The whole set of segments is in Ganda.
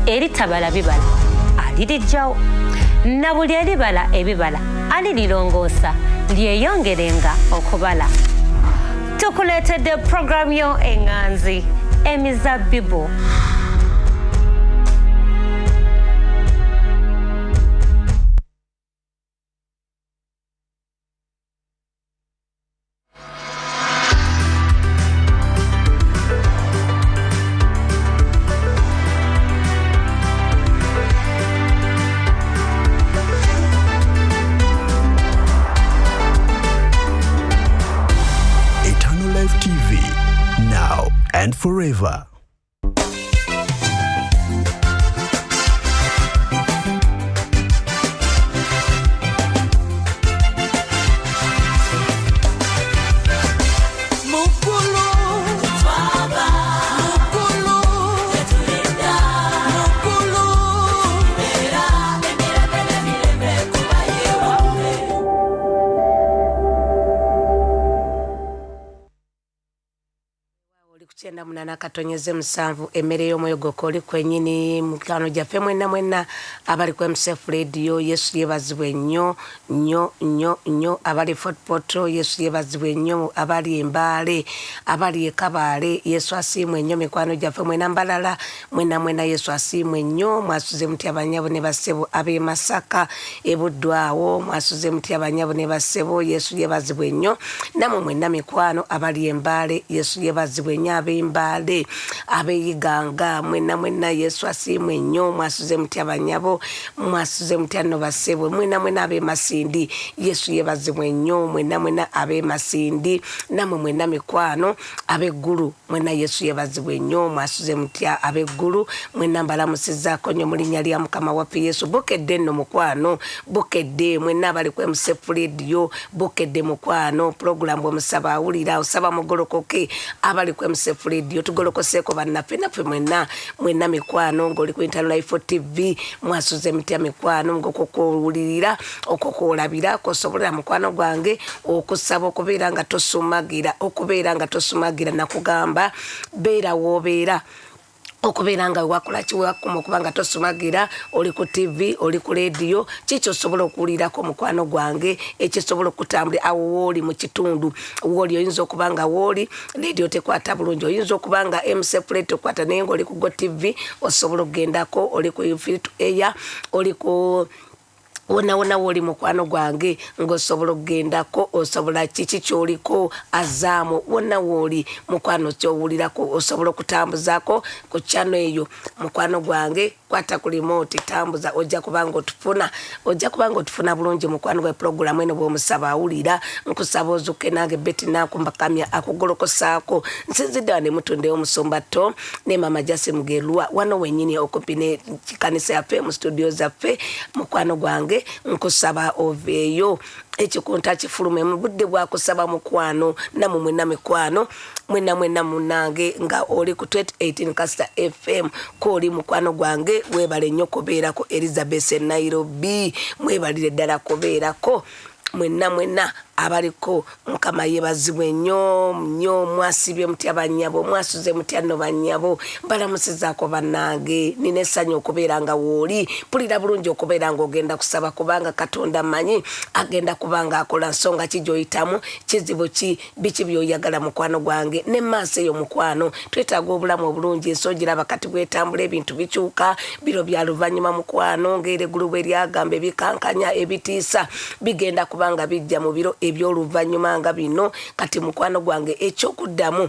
Eritabala bibala alirijjawo, na buli eribala ebibala alirirongoosa lyeyongerenga okubala. Tukuleetedde puroguramu yo eŋŋanzi Emizabbibu. Eternal Life TV, now and forever. Oli ku 98.7 emmere y'omwoyo gwokka oli kwennyini mukwano gyaffe mwenna mwenna abali ku MCF Radio. Yesu yeebazibwe nnyo nnyo nnyo nnyo. Abali Fort Portal, Yesu yeebazibwe nnyo. Abali Embaale, abali e Kabaale, Yesu asiimwe nnyo. Mikwano gyaffe mwena Mbalala mwenna mwenna, Yesu asiimwe nnyo. Mwasuze mutya bannyabo ne bassebo ab'e Masaka, e Buddu awo mwasuze mutya bannyabo ne bassebo? Yesu yeebazibwe nnyo. Nammwe mwenna mikwano abali Embaale, Yesu yeebazibwe nnyo. Ab'Embaale, ab'Eyiganga mwenna mwenna, Yesu asiimwe nnyo. Mwasuze mutya bannyabo, mwasuze mutya nno bassebo mwenna mwenna ab'e Masindi, Yesu yeebazibwe nnyo. Mwenna mwenna ab'e Masindi, nammwe mwenna mikwano ab'eggulu mwenna, Yesu yeebazibwe nnyo. Mwasuze mutya ab'eggulu mwenna? Mbalamusizzaako nnyo mu linnya lya Mukama waffe Yesu. Bukedde nno mukwano, bukedde mwenna abali ku MCF Radio, bukedde mukwano. Pulogulaamu omusaba awulira, osaba mugolokoke. Abali ku MCF Radio tugolokoseeko bannaffe naffe mwenna mwenna mikwano. Ng'oli ku Eternal Life TV, mwasuze mutya mikwano? Ng'okokwowulirira okokwolabira kosobolera mukwano gwange okusaba okubeera nga tosumagira, okubeera nga tosumagira. Nakugamba beera w'obeera, okubeera nga wakola ki, wakuma okuba nga tosumagira. Oli ku TV, oli ku leediyo, kiki osobola okuwulirako mukwano gwange ekisobola okutambula awo wooli mu kitundu wooli? Oyinza okuba nga wooli leediyo tekwata bulungi, oyinza okuba nga MC Play tekwata, naye nga oli ku Go TV osobola okugendako, oli ku Free to Air, oli ku wonna wonna wooli mukwano gwange ng'osobola okugendako. Osobola kiki kyoliko azaamu wonna wooli mukwano kyowulirako osobola okutambuzaako ku channel eyo mukwano gwange. Kwata ku remote, tambuza, ojja kubanga otufuna, ojja kubanga otufuna bulungi mukwano gwa pulogulaamu eno bw'omusaba awulira. Nkusaba ozukke nange Betty Nakumbakamya akugolokosaako. Nsinzidde wano emutundewo omusumba Tom ne mama Jasi Mugerwa wano wennyini okumpi ne kanisa yaffe mu studio zaffe. Mukwano gwange, nkusaba oveeyo ekikunta kifulume mu budde bwakusaba mukwano. Namwe mwenna mikwano mwenna mwenna munange nga oli ku 2018 Kasita FM kooli mukwano gwange, weebale nnyo kubeerako. Elizabeth e Nairobi, mwebalire ddala kubeerako mwenna mwenna abaliko. Mukama yeebazibwe nnyo nnyo. Mwasibye mutya bannyabo? Mwasuze mutya nno bannyabo? Mbalamusizaako bannange. Nina essanyu okubeera nga wooli. Mpulira bulungi okubeera ng'ogenda kusaba, kubanga Katonda mmanyi agenda kuba nga akola. Nsonga ki gy'oyitamu? Kizibu ki? Biki by'oyagala mukwano gwange? Ne maaso eyo mukwano, twetaaga obulamu obulungi. Ensi ogiraba kati bwetambula, ebintu bikyuka, biro bya luvannyuma mukwano. Ng'ereggulu bwe lyagamba, ebikankanya ebitiisa bigenda kubanga bijja mu biro eby'oluvannyuma nga bino. Kati mukwano gwange, ekyokuddamu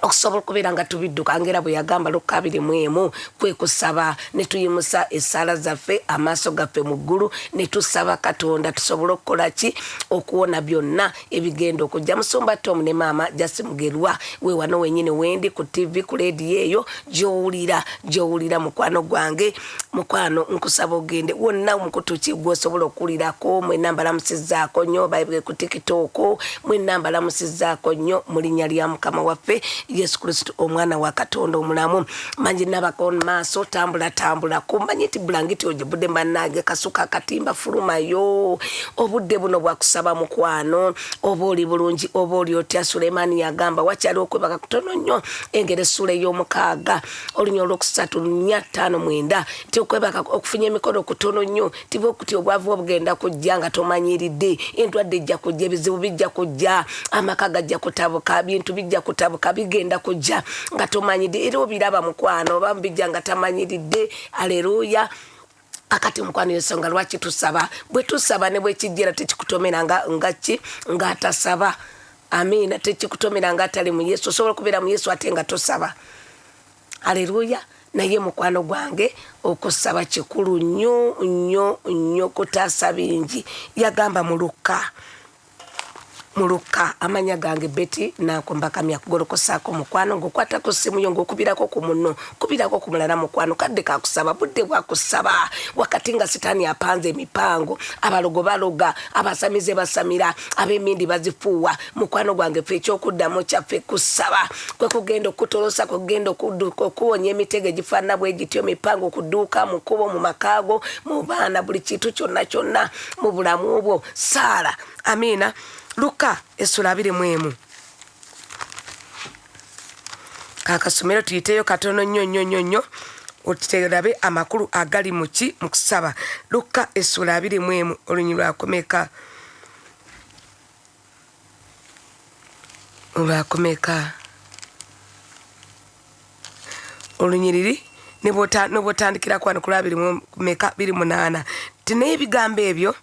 okusobola okubeera nga tubidduka ngera bwe yagamba Lukka 21, kwe kusaba ne tuyimusa essaala zaffe, amaaso gaffe mu ggulu, ne tusaba Katonda tusobole okukola ki? Okuwona byonna ebigenda okujja. Musumba Tom ne maama Jasi Mugerwa we wano wenyini wendi ku TV, ku leediyo eyo gy'owulira, gy'owulira mukwano gwange. Mukwano, nkusaba ogende wonna mukutu ki gwosobola okuwulirako. Mwenna mbalamusizzaako nnyo. Baibwe ku TikTok, mwenna mbalamusizzaako nnyo mu linnya lya Mukama waffe. Yesu Kristo omwana wa Katonda omulamu. Mangi nabako maaso, tambula tambula, kumanyi nti bulangiti ogibudde. Bannange, kasuka akatimba, fulumayo. Obudde buno bwakusaba, mukwano. Oba oli bulungi, oba oli otya? Sulemaani yagamba wakyali okwebaka kutono nnyo. Engero essula ey'omukaaga, olunya olwokusatu, 4, 5, 9, nti okwebaka okufunya emikono kutono nnyo. Tiba okuti obwavu obugenda kujja nga tomanyiridde, endwadde ejja kujja, ebizibu bijja kujja, amaka gajja kutabuka, bintu bijja kutabuka, bigenda kujja nga tomanyidde. Era obiraba, mukwano, oba bijja nga tamanyiridde. Aleluya. Akati mukwano, ensonga lwaki tusaba, bwe tusaba ne bwekijjera tekikutomera nga ki ng'atasaba. Amiina. Tekikutomera nga atali mu Yesu. Osobola okubeera mu Yesu ate nga tosaba. Aleluya. Naye mukwano gwange, okusaba kikulu nnyo nnyo nnyo, kutaasa bingi. Yagamba mu Lukka, mu Lukka. Amanya gange Betty Nankumbakamya. Kugolokosaako, mukwano, ng'okwata ku ssimu yo, ng'okubirako ku munno, kubirako ku mulala. Mukwano, kadde kakusaba, budde bwakusaba, wakati nga Sitaani apanze emipango, abalogo baloga, abasamize basamira, ab'emindi bazifuuwa. Mukwano gwange, ffe ekyokuddamu kyaffe kusaba, kwe kugenda okutolosa, kwe kugenda okuwonya emitego egifaanana bwe gityo, mipango kuduuka, mu kkubo, mu makaago, mu baana, buli kintu kyonna kyonna mu bulamu bwo. Saala. Amiina. Luka essula 21, kakasomero tuyiteyo katono nnyo nnyo nnyo nnyo, oterabe amakulu agali muki mu kusaba. Luka essula 21, olunyi lwakomeka, olwakomeka, olunyiriri ne bwotandikirako wano ku lwa 2 meka, 28, ti naye ebigambo ebyo,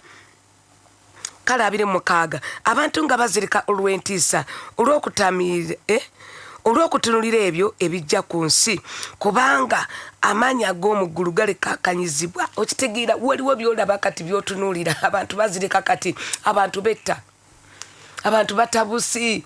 kale 26, abantu nga bazirika olw'entiisa, olw'okutamiira, olw'okutunulira ebyo ebijja ku nsi, kubanga amaanyi ag'omu ggulu galekakanyizibwa. Okitegeera? Waliwo byolaba kati, byotunuulira, abantu bazirika kati, abantu betta, abantu batabusi.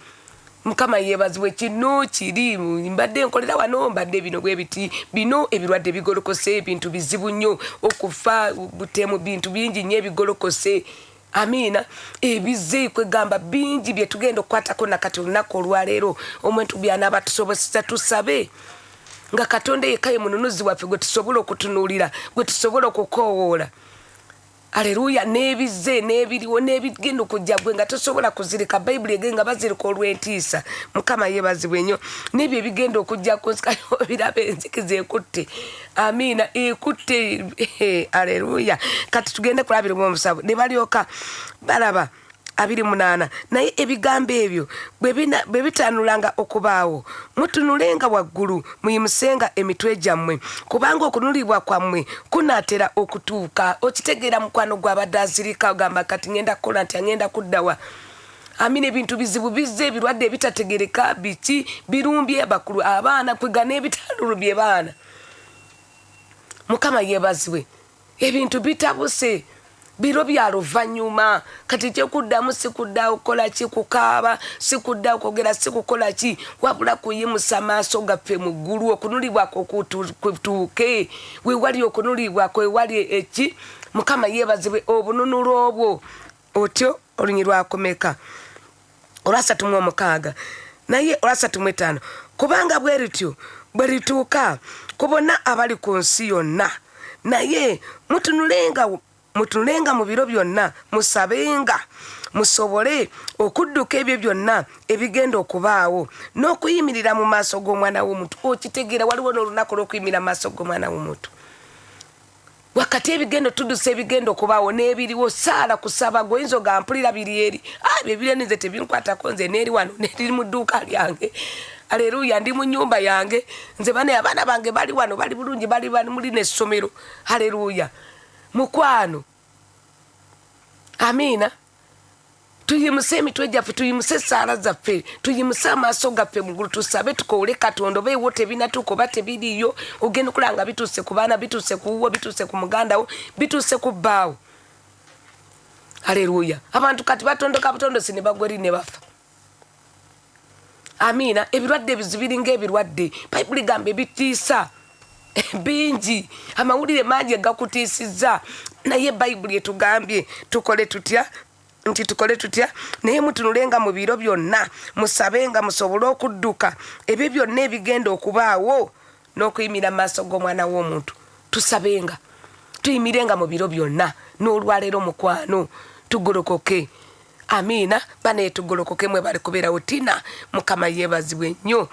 Mukama yeebazibwe. Kino kiri mbadde nkolera wano, mbadde bino bwe biti, bino ebirwadde bigolokose, ebintu bizibu nnyo, okufa, butemu, bintu bingi nnyo ebigolokose. Amiina. Ebize kwegamba bingi bye tugenda okukwatako nakati olunaku olwaleero. Omuntu byanaaba tusobosesa, tusabe nga Katonda yekka ye mununuzi waffe, gwe tusobola okutunuulira, gwe tusobola okukoowoola. Aleluya. N'ebize n'ebiriwo n'ebigenda okujja, gwe nga tosobola kuzirika. Bayibuli ege nga bazirika olw'entiisa. Mukama yeebazibwe nnyo. N'ebyo ebigenda okujja ku nsi, obiraba, enzikiza ekutte. Amiina, ekutte. Aleluya. Kati tugende ku 27. Ne balyoka balaba, 28, naye ebigambo ebyo bwe bitanulanga okubaawo, mutunulenga waggulu, muyimusenga emitwe gyammwe, kubanga okununulibwa kwammwe kunaatera okutuuka. Okitegeera, mukwano gwabadde azirika, ogamba kati ngenda kukola ntya, ngenda kuddawa? Amina. Ebintu bizibu bizze, ebirwadde ebitategereka, biki birumbye abakulu, abaana, kwega n'ebitalulubye baana. Mukama yeebazibwe. Ebintu bitabuse, biro bya luvannyuma. Kati kyekuddamu si kudda kukola ki, kukaaba, si kudda kwogera, si kukola ki, wabula kuyimusa maaso gaffe mu ggulu, okunulibwako kutuuke. Wewali okunulibwako, wewali eki. Mukama yeebazibwe. Obununulo obwo otyo. Olunyi lwakomeka, olwa 36, naye olwa 35, kubanga bwe lityo bwe lituuka ku bonna abali ku nsi yonna. Naye mutunulenga, mutunulenga mu biro byonna, musabenga musobole okudduka ebyo byonna ebigenda okubaawo n'okuyimirira mu maaso g'Omwana w'Omuntu. Okitegeera? Waliwo n'olunaku olw'okuyimirira mu maaso g'Omwana w'Omuntu. Wakati ebigendo tuddusa ebigenda okubaawo n'ebiriwo, saala kusaba. Gweoyinza oga mpulira biri eri, ebyo ebiri nze tebinkwatako, nze neeri wano, neriri mu dduuka lyange. Aleluya. Ndi mu nyumba yange nze, bane abaana bange bali wano, bali bulungi, bali muli n'essomero. Aleluya. Mukwano, amiina. Tuyimuse emitwe gyaffe, tuyimuse esaala zaffe, tuyimuse amaaso gaffe mugulu, tusabe, tukowole Katonda. Oba ewo tebinatuuka, oba tebiriyo, ogenda okulaba nga bituuse ku baana, bituuse ku wuwo, bituuse ku muganda wo, bituuse ku bbaawo. Aleluya. Abantu kati batondoka butondosi ne bagwa eri ne bafa. Amiina. Ebirwadde ebizibu biringa ebirwadde, Bayibuli gamba ebitiisa bingi, amawulire mangi agakutiisizza, naye Bayibuli etugambye tukole tutya? Nti tukole tutya? Naye mutunulenga mu biro byonna, musabenga musobole okudduka ebyo byonna ebigenda okubaawo n'okuyimira mu maaso g'Omwana w'omuntu. Tusabenga, tuyimirenga mu biro byonna. N'olwaleero mukwano, tugolokoke. Amiina. Banaye tugolokoke, mwe bali kubeerawo. Tina, Mukama yeebazibwe nnyo.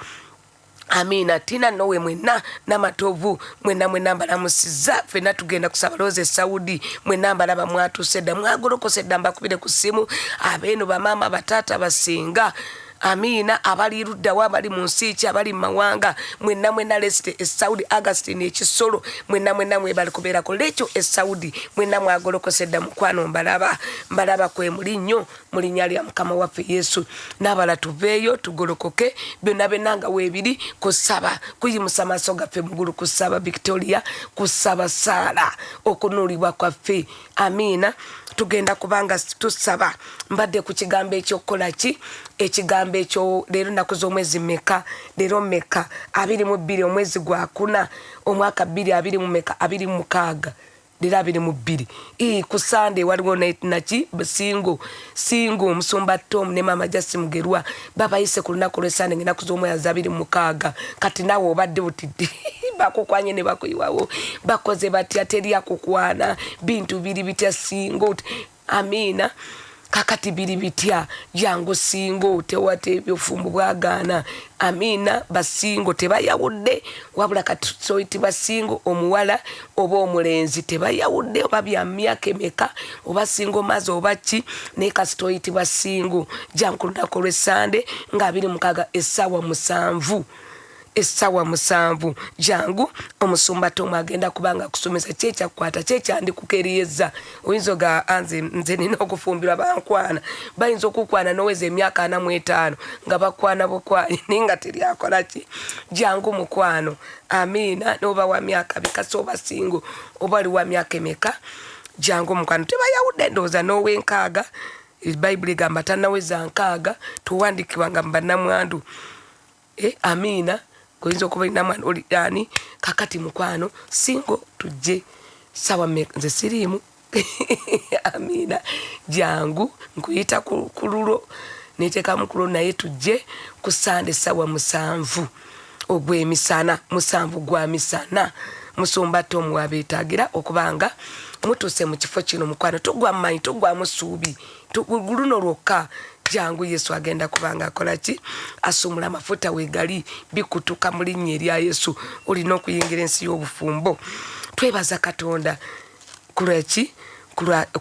Amiina. Tina nowe mwenna namatovu mwenna mwenna mbalamusizza. Ffenna tugenda kusaba. Looza esaudi mwenna mbalaba, mwatuuse dda, mwagolokose dda, mbakubire ku ssimu. Abeeno bamaama, bataata basinga. Amiina. Abali luddawo, abali mu nsi ki, abali mu mawanga, mwenna mwenna, Lesite Esaudi, Augustine Ekisolo, mwenna mwenna mwebali kubeerako. Lekyo Esaudi, mwenna mwagolokose dda mukwano, mbalaba, mbalaba kwe muli nnyo mu linnya lya Mukama waffe Yesu. N'abala tuveeyo tugolokoke, byonna byonna nga weebiri kusaba, kuyimusa maaso gaffe mugulu, kusaba Victoria, kusaba saala okunuulibwa kwaffe. Amiina. Tugenda kubanga tusaba. Mbadde ku kigambo ekyokukola ki, ekigambo ekyo. Leero nnaku z'omwezi meka? Leero meka? 22, omwezi gwakuna, omwaka 2 20 mumeka? 26. Leero 22. Ku Sande waliwo naki, single, single. Omusumba Tom ne Maama Jasi Mugerwa babayise ku lunaku lwesande, ngaenaku z'omwezi 26. Kati naawe obadde butidde, bakukwanye ne bakuyiwawo, bakoze batya? Teri akukwana, bintu biri bitya? Single. Amiina. Kakati biri bitya? Jangu single, tewata ebyofumbu bwagaana. Amiina. Ba single tebayawudde, wabula kati soyitibwa single omuwala oba omulenzi, tebayawudde oba bya myaka emeka oba single maze oba ki, naye kasita oyitibwa single, jangu ku lunaku olw'essande nga 26, essaawa 7, essaawa 7. Jangu, omusumba Tomu agenda kubanga akusomesa kyekyakukwata, kyekyandikukeriyeza. Oyinza oga nze nze nina okufumbirwa, bankwana. Bayinza okukwana noweza emyaka 45 nga bakwana bukwanyi, naye nga teryakola ki. Jangu mukwano. Amiina. Noba wa myaka bikasi, oba single, oba oli wa myaka emeka, jangu mukwano. Tebayawudde, ndowooza n'owenkaaga. Bayibuli egamba tanaweza 60 tuwandikibwanga mu bannamwandu. Amiina. Oyinza okuba olina oli ani. Kakati mukwano single, tujje sawa. Nze siriimu. Amiina. Jangu, nkuyita ku lulwo, neteekamu ku lulwo, naye tujje ku Sande sawa 7 ogw'emisana, 7 gwa misana. Musumba Tomu wabeetagira okubanga mutuuse mu kifo kino. Mukwano, tugwa mumanyi, tugwamu ssuubi luno lwokka. Jangu, Yesu agenda kubanga akola ki, asumula amafuta wegali bikutuka mu linnya erya Yesu. Olina okuyingira ensi y'obufumbo. Twebaza Katonda kulweki,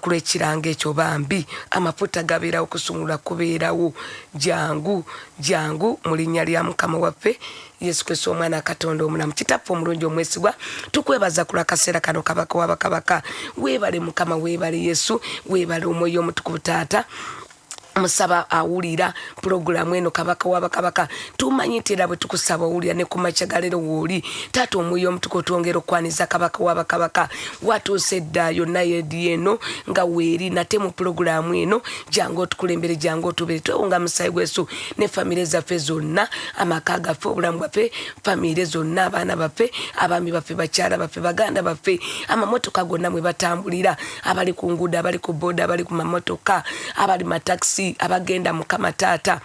kulwekiranga ekyo. Bambi amafuta gabeerawo, kusumulula kubeerawo. Jangu, jangu mu linnya lya Mukama waffe Yesu Kristo, Omwana Katonda omulamu. Kitaffe omulungi omwesigwa, tukwebaza ku lwakaseera kano. Kabaka wabakabaka, weebale. Mukama weebale. Yesu weebale. Omwoyo Omutukuvu, Taata, musaba awulira pulogulaamu eno. Kabaka wabakabaka, tumanyi nti era bwe tukusaba owulira, ne ku makya galero wooli. Taata Omwoyo Omutukuvu, twongera okukwaniza. Kabaka wabakabaka, watuuse dda yonna yedi eno nga weeri nate mu pulogulaamu eno. Jangu otukulembere, jangu otubeere. Twewunga musayi gwesu ne famire zaffe zonna, amaka gaffe, obulamu bwaffe, famire zonna, abaana baffe, abaami baffe, bakyala baffe, baganda baffe, amamotoka gonna mwe batambulira, abali ku nguudo, abali ku boda, abali ku mamotoka, abali matakisi, abagenda. Mukama Taata,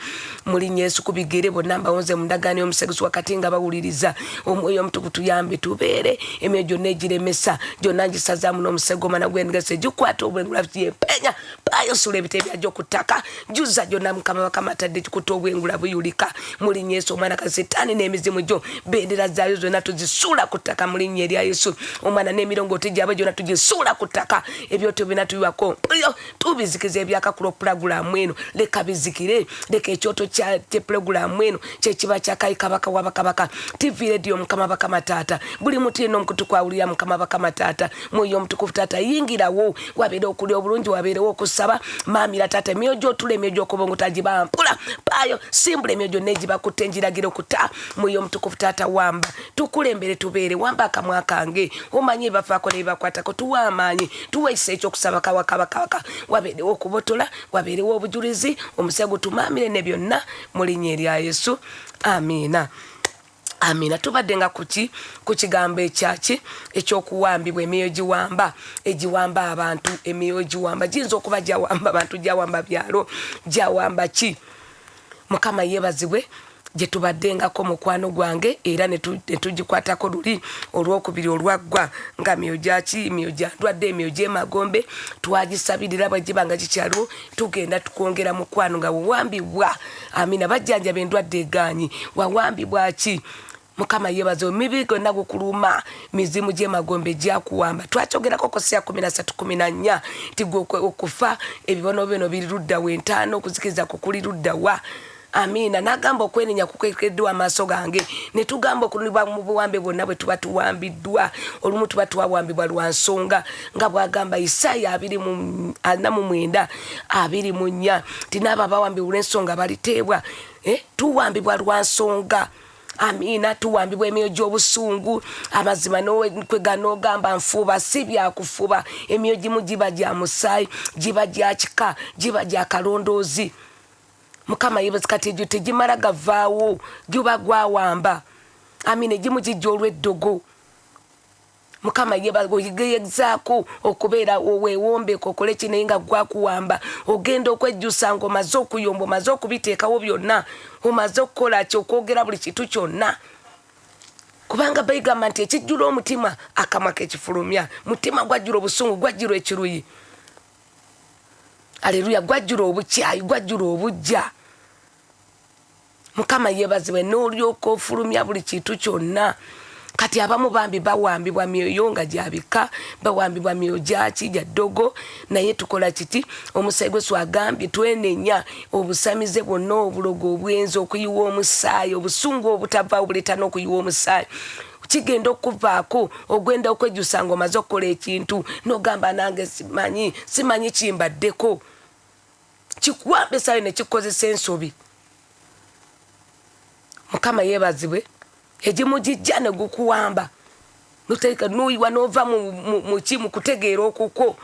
mulinnya Yesu, ku bigere bonna mbawonze mu ndagaano y'omuseguzi wakati nga bawuliriza. Omwoyo Omutukuvu, tuyambe tubeere. Emyoyo gyonna egiremesa gyonna ngisazaamu n'omusego omwana gwendigasa egikwata obwengula yempenya payosula ebite byajja ku ttaka juza gyonna. Mukama bakama atadde kikuta obwengula buyulika mu linnya Yesu Omwana. Ka Sitaani n'emizimu gyo, bendera zaayo zonna tuzisuula ku ttaka mu linnya erya Yesu Omwana, n'emirongooti gyabwe gyonna tugisuula ku ttaka. Ebyoto byonna tubiwako tubizikiza. Ebyaka ku lwopulagulaamu eno leka bizikire. Leka ekyoto kya pulogulaamu eno kyekiba kyakayi. Kabaka wabakabaka, TV, radio, Mukama bakama Taata, buli muntu yenna omukutu kwawulira. Mukama bakama Taata, Mwoyo Omutukuvu Taata, yingirawo, wabeere okulya obulungi, wabeerewo okusaba. Maamira Taata, emyoyo gyotula, emyoyo gyokubongo tagibampula paayo, simbula emyoyo gyonna egibakutte, enjiragira okuta. Mwoyo Omutukuvu Taata, wamba, tukulembere, tubeere. Wamba akamwa kange, omanye ebafaako nebibakwatako. Tuwa amaanyi, tuwa ekisa ekyokusaba. Kawakabakabaka, wabeerewo okubotola, wabeerewo obujulizi. Omusego tumaamire ne byonna mu linnya erya Yesu. Amiina. Amina. Tubadde nga kuki ku kigambo ekyaki ekyokuwambibwa, emyoyo giwamba, egiwamba abantu, emyoyo giwamba giyinza okuba gyawamba abantu, gyawamba byalo, gyawamba ki. Mukama yeebazibwe gye tubaddengako mukwano gwange, era ne tugikwatako luli olwokubiri olwaggwa nga myoyo gyaki, myoyo gya ndwadde, emyoyo gy'emagombe twagisabirira bwe giba nga gikyaliwo, tugenda tukwongera mukwano nga wewambibwa. Amina. Bajjanjaba endwadde egaanyi, wawambibwa ki? Mukama yebaze, emibiri gyonna gukuluma, mizimu gy'emagombe gyakuwamba. Twakyogerako Kosiya 13:14 nti gwe okufa ebibonoobono biri ludda wa, entaana okuzikiriza kukuli ludda wa. Amiina. N'agamba okwenenya kukwekeddwa amaaso gange, ne tugamba okunibwa mu buwambe bwonna bwe tuba tuwambiddwa. Olumu tuba twawambibwa lwa nsonga, nga bw'agamba Isaaya 49:24 nti n'abo abawambibwa olw'ensonga baliteebwa. Tuwambibwa lwa nsonga. Amiina. Tuwambibwa emyoyo gy'obusungu, amazima n'okwega n'ogamba nfuba, si byakufuba. Emyoyo gimu giba gya musaayi, giba gya kika, giba gya kalondoozi. Mukama yeebazibwe. Kati egyo tegimala gavaawo, guba gwawamba. Amiina. Egimu gijja olw'eddogo. Mukama yeebazibwe, oyigezaako okubeera weewombeka okole ki, naye nga gwakuwamba. Ogenda okwejjusa ng'omaze okuyomba, omaze okubiteekawo byonna, omaze okukola ki, okwogera buli kintu kyonna, kubanga bayigamba nti ekijjula omutima akamwa kekifulumya. Mutima gwajjula obusungu, gwajjula ekiruyi, aleluya, gwajjula obukyayi, gwajjula obujja. Mukama yeebazibwe, n'olyoka ofulumya buli kintu kyonna. Kati abamu bambi bawambibwa myoyo nga gyabika, bawambibwa myoyo gyaki, gya ddogo. Naye tukola kiti? Omusaayi gwe agambye twenenya obusamize bwonna, obulogo, obwenzi, okuyiwa omusaayi, obusungu obutavaawo buleeta n'okuyiwa omusaayi. Kigenda okuvaako, ogenda okwejjusa ng'omaze okukola ekintu n'ogamba nange simanyi, simanyi kimbaddeko. Kikuwamba esaayo ne kikozesa ensobi. Mukama yeebazibwe, egimu gijja ne gukuwamba, nuyiwa n'ova muki, mu kutegeera okukwo.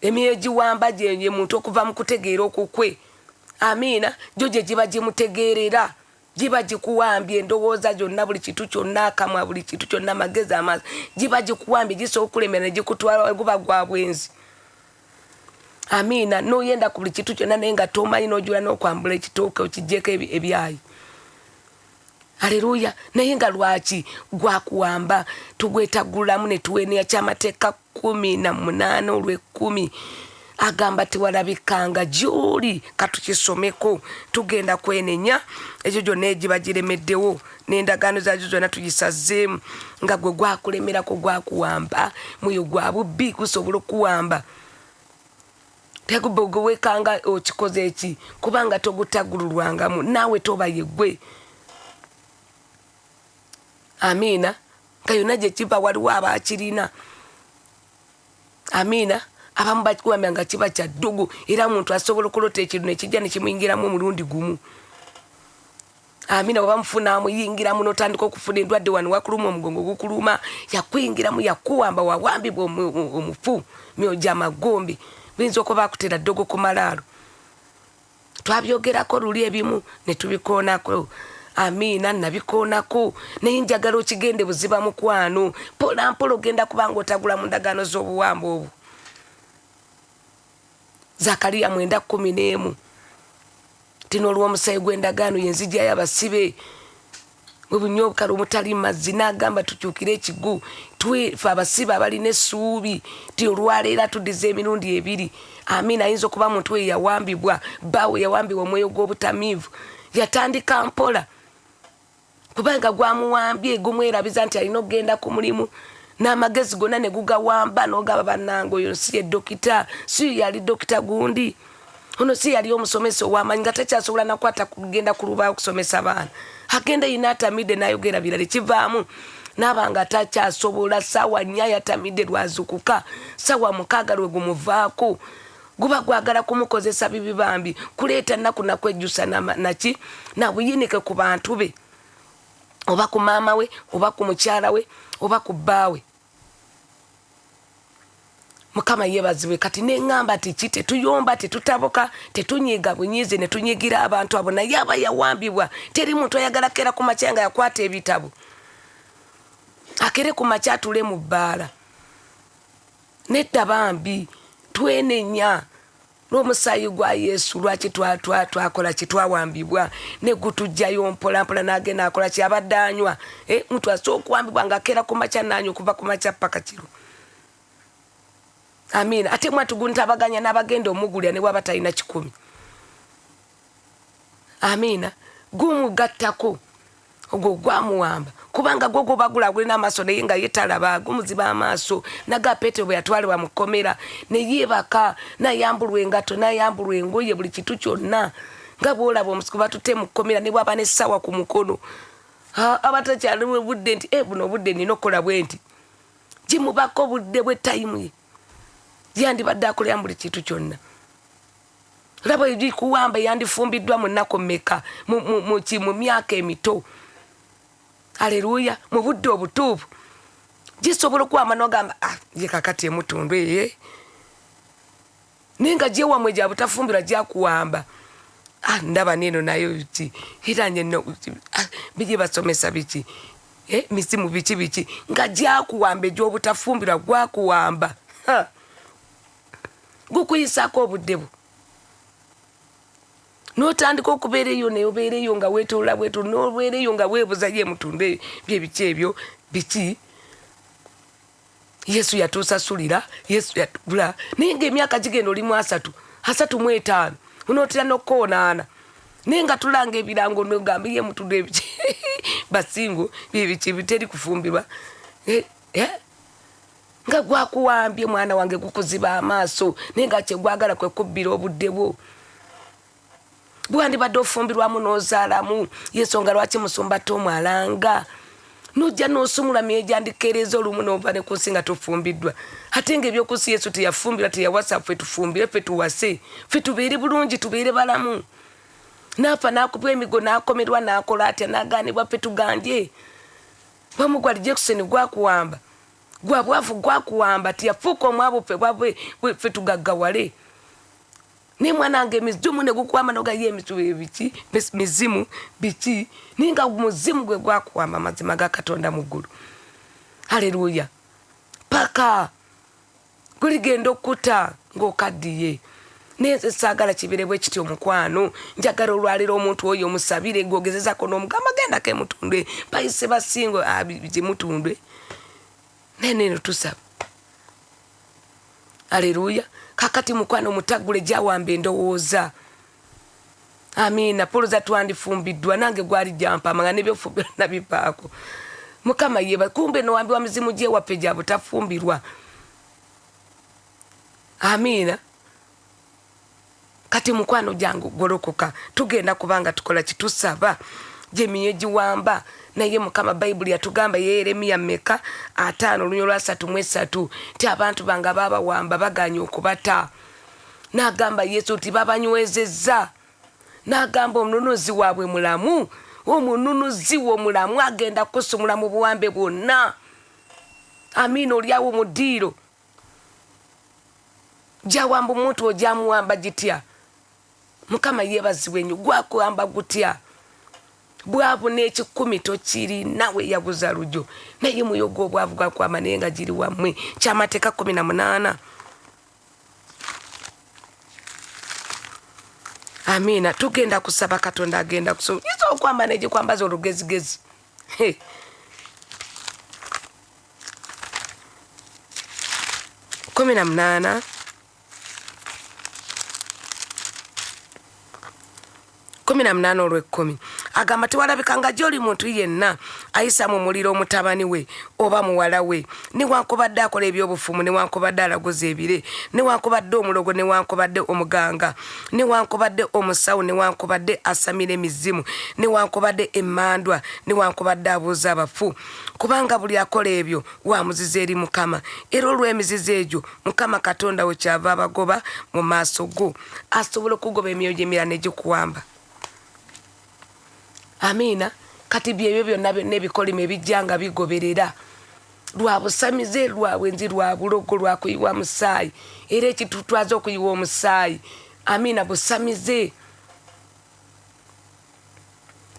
Emyoyo giwamba gye muntu okuva mu kutegeera okukwe. Amiina. Gyo gye giba gimutegeerera, giba gikuwambye endowooza gyonna, buli kintu kyonna, akamwa, buli kintu kyonna, amagezi, amaaso, giba gikuwambye, gisobola okulemera ne gikutwala, guba gwa bwenzi. Amiina. N'oyenda ku buli kintu kyonna naye nga tomanyi, n'ojula n'okwambula ekitooke okiggyeko ebyayi. Aleluya. Naye nga lwaki gwakuwamba? Tugwetagulamu ne tuwenenya. Kyamateeka 18 olw'ekumi agamba tewalabikanga gy'oli. Katukisomeko, tugenda kwenenya ekyo gyonna egiba giremeddewo n'endagaano zaagyo zonna tugisazeemu. Nga gwe gwakulemerako, gwakuwamba, mwoyo gwa bubbi gusobola okuwamba, tegwewekanga okikoze eki, kubanga togutagululwangamu naawe toba yeggwe. Amiina. Nga yonna gye kiva waliwo abakirina. Amiina. Abamu bakiwambya nga kiba kya ddugu, era omuntu asobola okulota ekintu nekijja nekimuyingiramu omulundi gumu. Amiina. Bweba mufuna amuyingiramu notandika okufuna endwadde, wano wakuluma, omugongo gukuluma, yakuyingiramu, yakuwamba, wawambibwa omufu, myoyo gyamagombe, buyinza okuba bakutera ddogo ku malaalo. Twabyogerako luli ebimu ne tubikoonako. Amiina. Nabikoonako, naye njagala okigende buziba mukwano, mpola mpola ogenda kubanga otagula mu ndagaano z'obuwambe obwo. Zakariya 9:11 tino olw'omusayi gw'endagaano yenzijjayo abasibe mu obukalo omutali mazzi. N'agamba tukyukire ekigu fe abasibe abalina essuubi ti olwaleero atuddiza emirundi ebiri. Amiina. Ayinza okuba muntu we yawambibwa, bbaawe yawambibwa omwoyo gw'obutamiivu, yatandika mpola kubanga gwamuwambye, gumwerabiza nti alina okugenda ku mulimu, n'amagezi gonna ne gugawamba, n'ogamba bannange oyo si ye dokita, si yali dokita gundi, ono si yali omusomesa ow'amanyi, nga takyasobola nakwata kugenda ku lubaawo okusomesa baana. Agenda yina atamidde n'ayogera birala, ekivaamu naaba nga takyasobola. Saawa 4 yatamidde, lwazukuka saawa 6 lwe gumuvaako. Guba gwagala kumukozesa bibi bambi, kuleeta nnaku nakwejjusa naki nabuyinike ku bantu be, oba ku maama we, oba ku mukyala we, oba ku bbaawe. Mukama yeebazibwe. Kati neŋŋamba ti ki, tetuyomba, tetutabuka, tetunyiga bunyiizi ne tunyigira abantu abo. Naye aba yawambibwa, teri muntu ayagala kera ku makya nga yakwata ebitabo, akere ku makya atule mu bbaala. Nedda bambi, twenenya lw'omusaayi gwa Yesu. Lwaki twakola ki? Twawambibwa ne gutujjayo mpolampola, n'agenda akola ki? Abadde anywa. Muntu asobola okuwambibwa ng'akeera ku makya n'anywa okuva ku makya paka kiro. Amiina. Ate mwatuguntabaganya n'abagenda omugulya ne bwaba talina 100. Amiina. Gumugattako ogwo gwamuwamba, kubanga gwo gobagula gulina amaaso naye nga ye talaba, gumuziba amaaso. Naga Petero bwe yatwalibwa mu kkomera ne yeebaka, nayambulwa engato, nayambulwa engoye, buli kitu kyonna. Nga bwolaba omusiku batutte mu kkomera, ne bwaba n'essaawa ku mukono, aba takyalimu budde nti buno obudde nina okukola bwe nti. Gimubako obudde bwe, time ye yandibadde akoleramu buli kintu kyonna. Laba gikuwamba, yandifumbiddwa mu nnaku mmeka? Mu myaka emito. Aleluya. Mu budde obutuufu gisobola okuwamba nogamba, ah, ye kakati emutundu eye, naye nga gyewamwe gya butafumbirwa gyakuwamba. Ah, ndaba neeno nayo ki era ah, bye basomesa biki, mizimu biki biki, nga gyakuwamba egy'obutafumbirwa gwakuwamba, gukuyisaako obudde bwo, n'otandika okubeera eyo, naye obeera eyo nga weetolola bwetolo, n'obeera eyo nga weebuza ye mutundu byebiki ebyo biki. Yesu yatuusasulira, Yesu yatugula, naye ngaemyaka gigenda, olimu 30, 35, onootera n'okukoonaana, naye nga tulanga ebirango nogamba ye mutundu ebiki basingo byebiki biteri kufumbirwa. Nga gwakuwambye mwana wange, gukuziba amaaso, naye nga kyegwagala kwe kubbira obudde bwo bwandibadde ofumbirwamu n'ozaalamu. Yensonga lwaki musumba Tomu alanga nojja n'osumula myegyandikeereza olumu n'ova ne ku nsi nga tofumbiddwa. Ate nga ebyokunsi Yesu teyafumbirwa, teyawasa. Ffe tufumbire, ffe tuwase, ffe tubeere bulungi, tubeere balamu. Naafa n'akubwa emigo, n'akomerwa, n'akola atya, n'agaanibwa, ffe tuganje. Bamugwali Jackson gwakuwamba, gwa bwavu gwakuwamba, tiyafuuka omwavu, ffe bwavu ffe tugaggawale. Naye mwana wange, emizimu ne gukuwamba, nogaye emizimu biki, mizimu biki, naye nga muzimu gwe gwakuwamba. Amazima ga Katonda mu ggulu. Aleluya. Paka guligenda okkuta ng'okaddiye. Naye nze saagala kibeere bwe kityo, omukwano. Njagala olwaliro omuntu oyo omusabire, gwogezezako n'omugamba gendako emutundwe, bayise basingo gimutundwe, naye neno tusaba. Aleluya. Kakati mukwano, mutaggule gyawamba endowooza. Amiina. Poloza twandifumbiddwa, nange gwali gyampama nga nebyofumbirwa nabivaako. Mukama yeba. Kumbe nowambibwa mizimu gyewaffe gya butafumbirwa. Amiina. Kati mukwano gyange, golokoka, tugenda kubanga tukola kitusaba gyemiyo giwamba. Naye Mukama, Bayibuli yatugamba, Yeremiya meka 50 olunyo lwa 33, nti abantu bange babawamba, baganye okubata. N'agamba Yesu nti babanywezezza, n'agamba omununuzi waabwe mulamu, omununuzi wo mulamu, agenda kusumula mu buwambe bwonna. Amiina. Oliawo mu ddiiro gyawamba omuntu, ogyamuwamba gitya? Mukama yeebazibwe nnyo. Gwakuwamba gutya? Bwavu n'ekikumi tokirina, weeyaguza lujo, naye muyoga obwavu gwakwamba, naye nga giri wammwe. Kyamateeka 18. Amiina. Tugenda kusaba, Katonda agenda kusoma. Yinza okwamba negikwambaza olugezigezi. 18, 18 olw'ekkumi agamba, tewalabikanga gy'oli muntu yenna ayisa mu muliro omutabani we oba muwala we, newankubadde akola ebyobufumu, newankubadde alaguza ebire, newankubadde omulogo, newankubadde omuganga, newankubadde omusawo, newankubadde asamira emizimu, newankubadde emmandwa, newankubadde abuuza abafu, kubanga buli akola ebyo wa muzizo eri Mukama, era olw'emizizo egyo Mukama Katonda we kyava abagoba mu maaso go. Asobola okugoba emyoyo gy'emirala negikuwamba. Amiina. Kati byebyo byonna byonna ebikolimo ebijja nga bigoberera. Lwa busamize, lwa bwenzi, lwa bulogo, lwa kuyiwa musaayi. Era ekitutwaza okuyiwa omusaayi, amiina, busamize.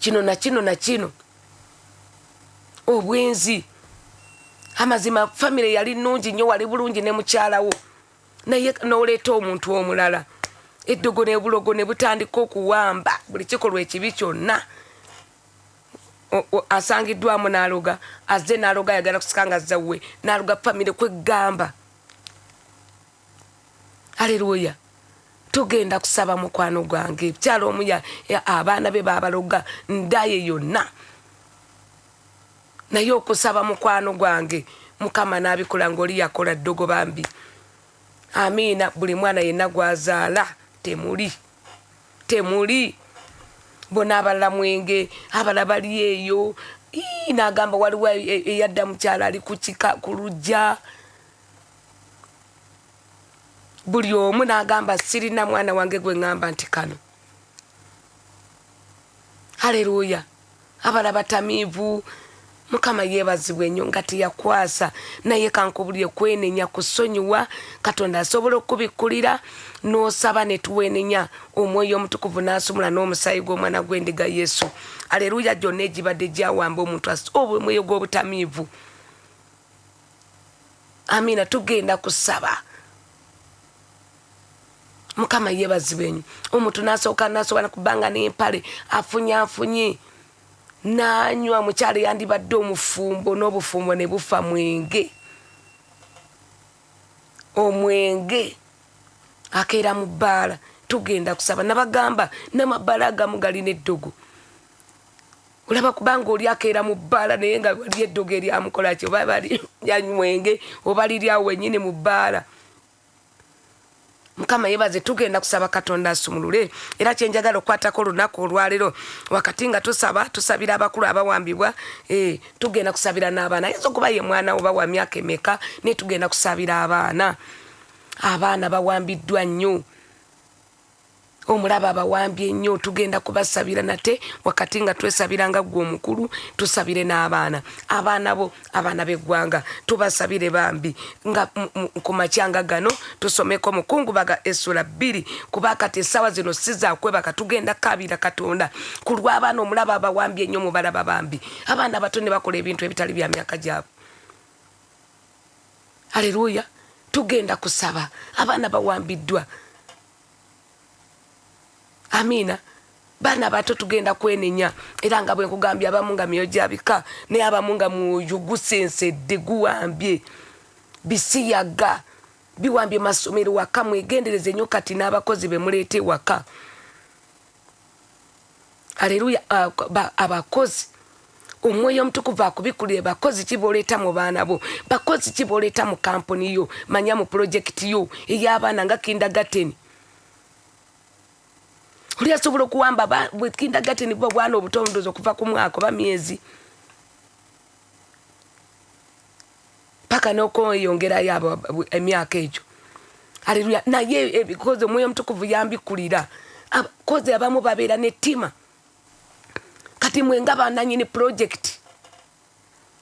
Kino na kino na kino, obwenzi. Amazima famire yali nnungi nnyo, wali bulungi ne mukyalawo, naye n'oleeta omuntu omulala, eddogo n'obulogo ne butandika okuwamba buli kikolwa ekibi kyonna. Asangiddwamu n'aloga, azze n'aloga, ayagala kusika nga zawwe, n'aloga famire kweggamba. Aleluya! Tugenda kusaba mukwano gwange. Kyalo omu abaana be babaloga ndaye yonna, naye okusaba mukwano gwange, Mukama n'abikola ng'oli yakola ddogo bambi. Amiina. Buli mwana yenna gwazaala temuli, temuli bona abalala mwenge, abalala bali eyo. N'agamba waliwo eyadda mukyalo ali kukika ku lujja, buli omu n'agamba sirina mwana wange gwe ŋŋamba nti kano. Haleluya! Abala batamiivu. Mukama yeebazibwe nnyo nga teyakwasa, naye kankubulye, kwenenya kusonyiwa. Katonda asobola okubikkulira n'osaba ne tuwenenya, Omwoyo Omutukuvu n'asumula n'omusaayi gw'Omwana gw'Endiga Yesu. Aleluya! Gyonna egibadde gyawamba omuntu omwoyo gw'obutamiivu, amiina, tugenda kusaba. Mukama yeebazibwe nnyo. Omuntu n'asooka n'asobola kubanga n'empale afunye afunye n'anywa. Mukyalo yandibadde omufumbo n'obufumbo ne bufa mwenge. Omwenge akeera mu bbaala. Tugenda kusaba. Nabagamba n'amabbaala agamu galina eddogo. Olaba kubanga oli akeera mu bbaala, naye nga wali eddogo eryamukolaki, oba bali yanywenge oba liri awo wennyini mu bbaala. Mukama yebaze. Tugenda kusaba Katonda asumulule. Era kyenjagala okukwatako olunaku olwaleero, wakati nga tusaba, tusabira abakulu abawambibwa, tugenda kusabira n'abaana. Ayinza okuba ye mwana oba wa myaka emeka, naye tugenda kusabira abaana. Abaana bawambiddwa nnyo, omulaba abawambye nnyo. Tugenda kubasabira nate wakati nga twesabira nga gwe omukulu, tusabire n'abaana, abaana bo, abaana b'eggwanga tubasabire bambi. Nga ku macyanga gano tusomeko Mukungubaga essula 2, kuba kati essaawa zino si zakwebaka. Tugenda kabira Katonda ku lw'abaana. Omulaba abawambye ennyo, mubalaba bambi, abaana bato ne bakola ebintu ebitali bya myaka gyabwe. Aleluya! Tugenda kusaba, abaana bawambiddwa. Amiina. Baana bato, tugenda kwenenya. Era nga bwe nkugambye, abamu nga myoyo gyabika, naye abamu nga mwoyo gusensedde, guwambye bisiyaga, biwambye masomero, waka. Mwegendereze nnyo kati n'abakozi be muleeta ewaka. Aleluya! Abakozi, Omwoyo Omutukuvu akubikulire. Bakozi ki boleeta mu baana bo? Bakozi ki boleeta mu kampuni yo, manya mu pulojekiti yo ey'abaana nga kindergarten? Oli asobola okuwamba kindergarten, buba bwana obutondozi okuva ku mwaka oba myezi paka n'okweyongerayo abo emyaka egyo. Aleluya! Naye ebikozi Omwoyo Omutukuvu yambikulira, abakozi abamu babeera n'ettima. Kati mwe nga bananyini pulojekiti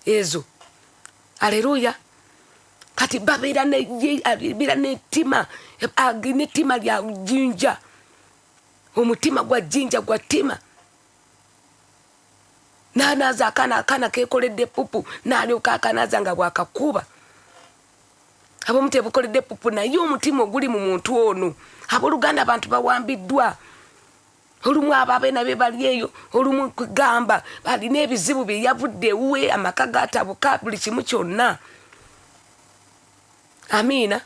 ezo, aleluya, kati babeera n'ettima, n'ettima lya jjinja, omutima gwa jjinja, gwa ttima. Nanaaza akaana, akaana kekoledde pupu, nalyoka akanaaza nga bwakakuba. Abamu tebukoledde pupu, naye omutima oguli mu muntu ono. Abooluganda, abantu bawambiddwa. Olumu abo abeena be bali eyo, olumu kugamba alina ebizibu bye yavudde ewuwe, amaka gatabuka, buli kimu kyonna. Amiina.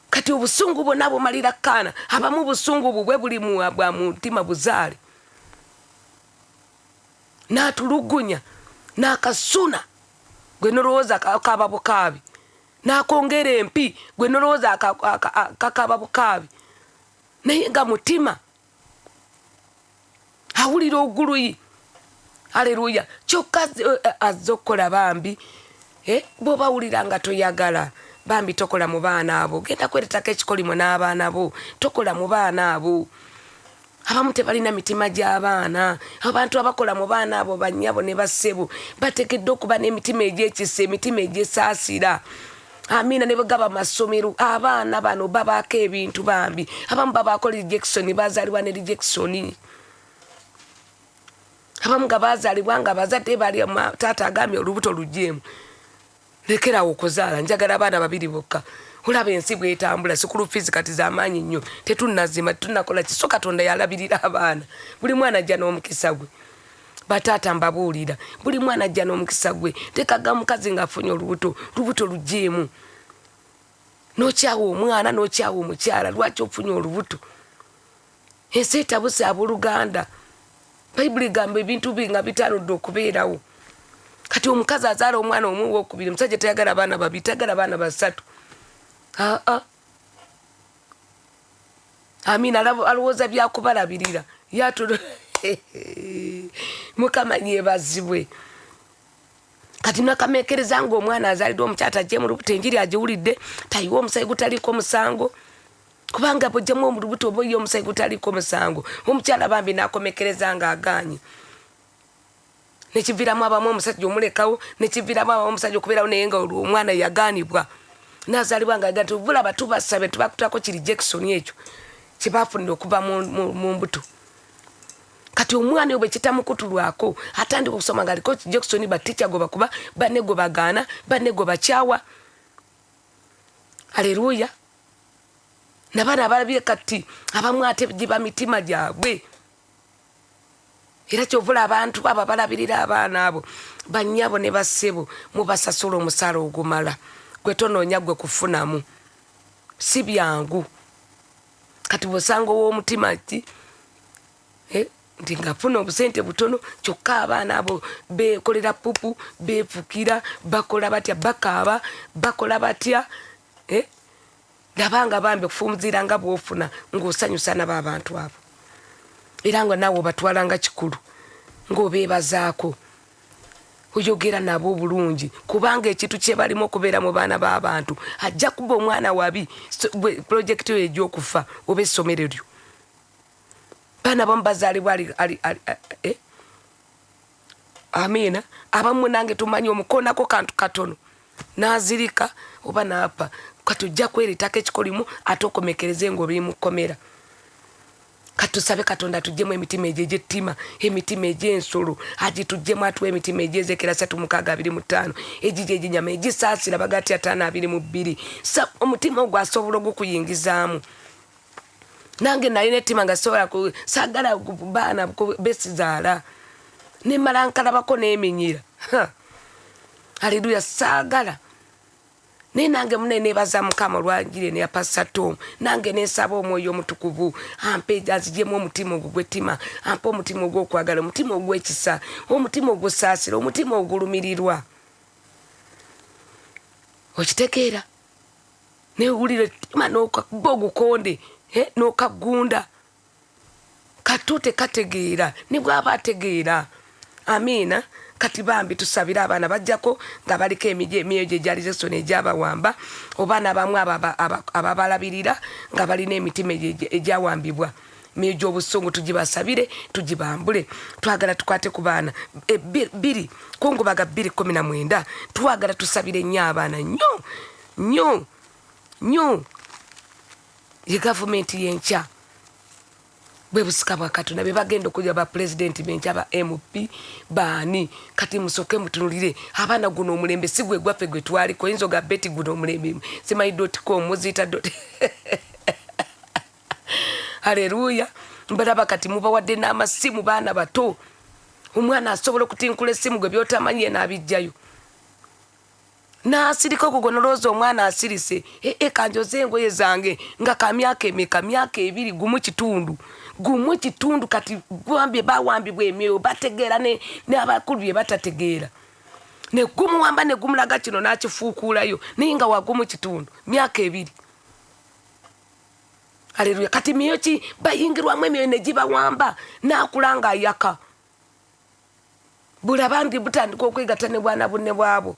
Kati obusungu bwonna bumalira kaana. Abamu busungu bubwe buli bwa mutima buzaale, n'atulugunya n'akasuna, gwe nolowooza kaba bukaabi, n'akongera empi, gwe nolowooza kakaba bukaabi, naye nga mutima awulira oguluyi. Aleluya! Kyokka azze okukola bambi. Bw'oba wulira nga toyagala, bambi tokola mu baana abo. Genda kweretako ekikolimo n'abaana bo. Tokola mu baana abo. Abamu tebalina mitima gy'abaana. Abantu abakola mu baana abo bannyabo ne bassebo bateekeddwa okuba n'emitima egy'ekisa, emitima egyesaasira. Amiina. Ne bwe gaba masomero, abaana bano babaako ebintu bambi. Abamu babaako rejection, bazaalibwa ne rejection. Abamu nga bazaalibwa nga abazadde bali, taata agambye olubuto lugyemu, lekerawo okuzaala, njagala abaana babiri bokka. Olaba ensi bwetambula, school fees kati zamaanyi nnyo, tetunazima, tetunakola kiso. Katonda yalabirira abaana. Buli mwana ajja n'omukisa gwe. Bataata mbabuulira, buli mwana ajja n'omukisa gwe. Tekaga mukazi ng'afunye olubuto, lubuto lugyemu, n'okyawa omwana, n'okyawa omukyala. Lwaki ofunye olubuto? Ensi etabuse, abooluganda. Bayibuli egamba ebintu bi nga bitanudde okubeerawo. Kati omukazi azaala omwana omu, owokubiri, omusajja tayagala abaana babiri, tayagala abaana basatu. Aa, amiina. Alowooza byakubalabirira yatu. Mukama yebazibwe. Kati nakamekereza nga omwana azaliddwa omukyala tajje mu lubuto, enjiri agiwulidde, tayiwa omusayi gutaliiko musango, kubanga bwojjamu omu lubuto oba oyiye omusayi gutaliiko musango. Omukyala bambi nakomekereza nga aganye, nekiviiramu abamu omusajja omulekawo, nekiviiramu abamu omusajja okubeerawo, naye nga olwo omwana yagaanibwa nazaalibwa nga nti bulaba. Tubasabe, tubakutako kiri rejection ekyo kyebafunire okuva mu mbuto. Kati omwana oyo bwe kitamukutulwako, atandika okusoma nga aliko rejection, batica gwe bakuba, banne gwe bagaana, banne gwe bakyawa. Aleluya. Nabaana abalabye kati abamu ate giba mitima gyabwe. Era kyovula abantu abo abalabirira abaana abo, bannyabo ne bassebo, mubasasula omusaala ogumala. Gwe tonoonya gwe kufunamu, si byangu. Kati bwosanga ow'omutima ki, nti ngafuna obusente butono, kyokka abaana abo bekolera pupu, befukira, bakola batya, bakaaba, bakola batya, eh? Labanga bambi okufunzira nga bwofuna ng'osanyusa nabo abantu abo, era nga naawe obatwala nga kikulu, ng'obeebazaako, oyogera nabo obulungi, kubanga ekintu kyebalimu okubeera mu baana b'abantu, ajja kuba omwana wabi. Pulojekiti eyo egy'okufa oba essomero lyo, baana bamu bazaalibwa eh? Amiina. Abamu nange tumanyi omukoonako kantu katono n'azirika oba n'afa. Kati ojja kwereetako ekikolimu ate okomekereze ng'obiri mu kkomera. Kati tusabe Katonda atuggyemu emitima egyo egy'ettima, emitima egy'ensolo agituggyemu, atuwa emitima egy'Ezekera 36:25, egigyo eginyama egisaasira, Bagati 5:22. Omutima ogwo asobola ogukuyingizaamu. Nange nalina ettima nga sobola, saagala baana besizaala, nemala nkalabako n'eminyira. Aleluya. Saagala, naye nange mune nebaza Mukama olwanjiri eno ya Pastor Tom. Nange nensaba Omwoyo Omutukuvu ampe, anzigyemu omutima ogwo gwettima, ampe omutima ogw'okwagala, omutima ogw'ekisa, omutima ogusaasira, omutima ogulumirirwa. Okitegeera? Newulira ettima nokakuba ogukonde, n'okagunda kato tekategeera, ne bwaba ategeera. Amiina. Kati bambi tusabire abaana bajjako nga baliko emyoyo gye gyali zesona egyabawamba, oba n'abamu ababalabirira nga balina emitima egyawambibwa emyoyo gy'obusungu. Tugibasabire, tugibambule. Twagala tukwate ku baana. Bbiri Kungubaga 2:19. Twagala tusabire nnyo abaana, nnyo nnyo nnyo. Ye gavumenti y'enkya, bwe busika bwa Katonda, be bagenda okujja ba pulezidenti benkya, ba MP baani. Kati musooke mutunulire abaana. Guno omulembe si gwe gwaffe gwe twaliko. Oyinza oga beti guno omulembe simanyi .com muziyita dot. Aleluya. Mbalaba kati mubawadde n'amasimu baana bato. Omwana asobola okutinkula essimu gwe byotamanyi ye n'abijjayo n'asirika. Ogwo gwe nolowooza omwana asirise, ee, kanjoze engoye zange, nga ka myaka emeka? Myaka 2, 1.5, 1.5. Kati gwambye bawambibwa emyoyo, bategeera n'abakulu bye batategeera, ne gumuwamba ne gumulaga kino n'akifuukuulayo, naye nga wa 1.5, myaka 2. Aleluya. Kati myoyo ki bayingirwamu, emyoyo ne gibawamba, n'akula ng'ayaka. Bulaba nti butandika okwegatta ne bwana bunne bwabwo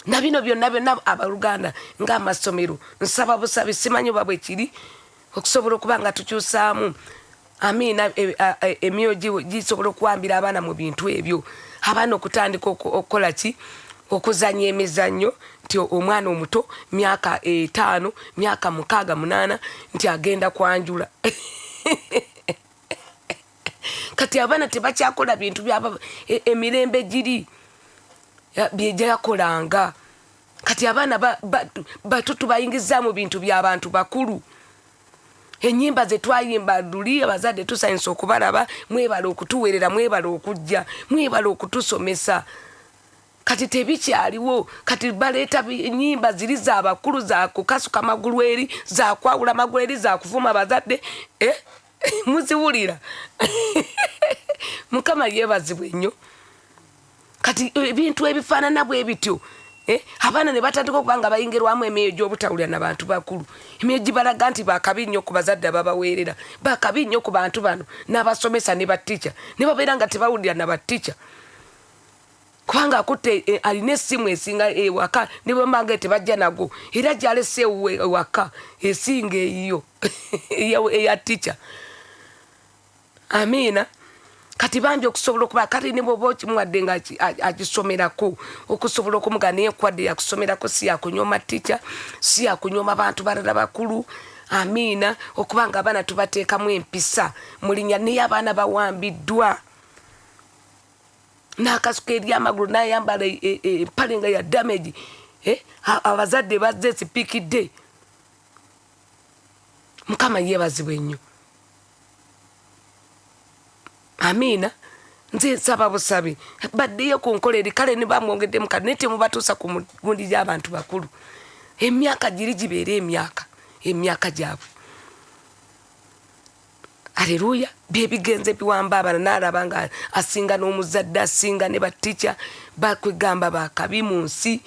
na bino byonna byonna. Abaluganda, ng'amasomero, nsaba busabi, simanyi oba bwe kiri. Okusobola okuba nga tukyusaamu, amiina, emyoyo gisobola okuwambira abaana mu bintu ebyo. Abaana okutandika okukola ki? Okuzannya emizannyo, nti omwana omuto myaka 5, myaka 6, 8, nti agenda kwanjula. Kati abaana tebakyakola bintu byaba emirembe giri bye gyakolanga. Kati abaana bato tubayingiza mu bintu by'abantu bakulu. Ennyimba ze twayimba luli, abazadde tusanyusa okubalaba, mwebale okutuweerera, mwebale okujja, mwebale okutusomesa. Kati tebikyaliwo. Kati baleeta ennyimba ziri z'abakulu, za kukasuka magulu eri, za kwawula magulu eri, za kuvuma abazadde. Muziwulira. Mukama yeebazibwe nnyo. Kati ebintu ebifaanana bwe bityo, abaana ne batandika okuba nga bayingirwamu emyoyo gy'obutawulira na bantu bakulu. Emyoyo gibalaga nti bakabi nnyo ku bazadde ababaweerera, bakabi nnyo ku bantu bano n'abasomesa ne battica, ne babeera nga tebawulira na battica. Kubanga akutte, alina essimu esinga ewaka, ne bwe bamanga tebajja nago, era gy'alese ewuwe ewaka esinga eyiyo eya tica. Amiina. Kati bambi okusobola okuba kati ne bw'oba okimuwadde nga agisomerako, okusobola okumuga naye nkuwadde yakusomerako, si yakunyooma tica, si yakunyooma bantu balala bakulu. Amiina. Okuba nga abaana tubateekamu empisa mu linnya, naye abaana bawambiddwa. N'akasuka eri amagulu, n'ayambala empale nga ya damage. Abazadde bazze sipikidde. Mukama yeebazibwe nnyo. Amiina. Nze nsaba busabi baddeyo ku nkola eri, kale ne bamwongeddemu kati, naye temubatuusa ku gundi gy'abantu bakulu. Emyaka giri gibeere emyaka gyabwe. Aleluya. Byebigenze biwamba abaana, n'alaba nga asinga n'omuzadde, asinga ne batica, bakwegamba bakabi mu nsi.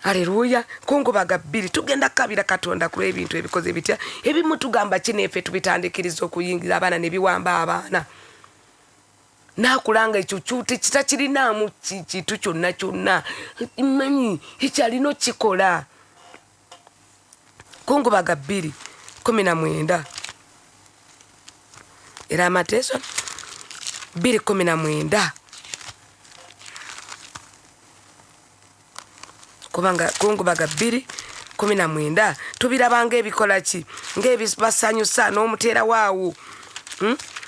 Aleluya. Kungubaga 2 tugenda kukabira Katonda ku lw'ebintu ebikoze bitya. Ebimu tugamba ki neffe tubitandikiriza okuyingira abaana ne biwamba abaana. N'akulanga ekyo kyuti kitakirinaamu kintu kyonna kyonna. Mmanyi ekyalina okukikola. Kungubaga 2:19. Era amateeso 2:19. Kubanga kungubaga 2:19 tubiraba ng'ebikola ki, ng'ebibasanyusa n'omuteera waawo.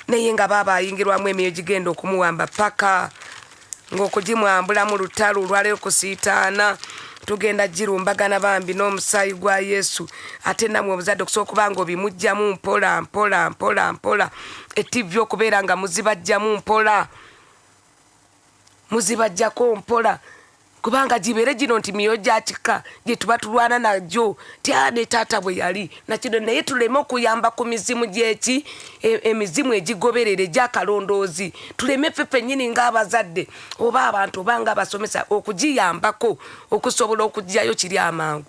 Naye nga baaba ayingirwamu emyoyo gigenda okumuwamba paka ng'okugimwambulamu lutalo olwaleero kusiitaana. Tugenda girumbagana bambi n'omusaayi gwa Yesu. Ate nammwe obuzadde okusobola okuba nga obimuggyamu mpola mpola mpola mpola, ettivi okubeera nga muzibajjamu mpola, muzibajjako mpola, kubanga gibeere gino nti myoyo gya kika gye tuba tulwana nagyo, tya ne taata bwe yali nakino, naye tuleme okuyamba ku mizimu gy'eki, emizimu egigoberera egy'akalondoozi. Tuleme ffe ffennyini ng'abazadde oba abantu oba ng'abasomesa okugiyambako okusobola okuggyayo kiri amangu.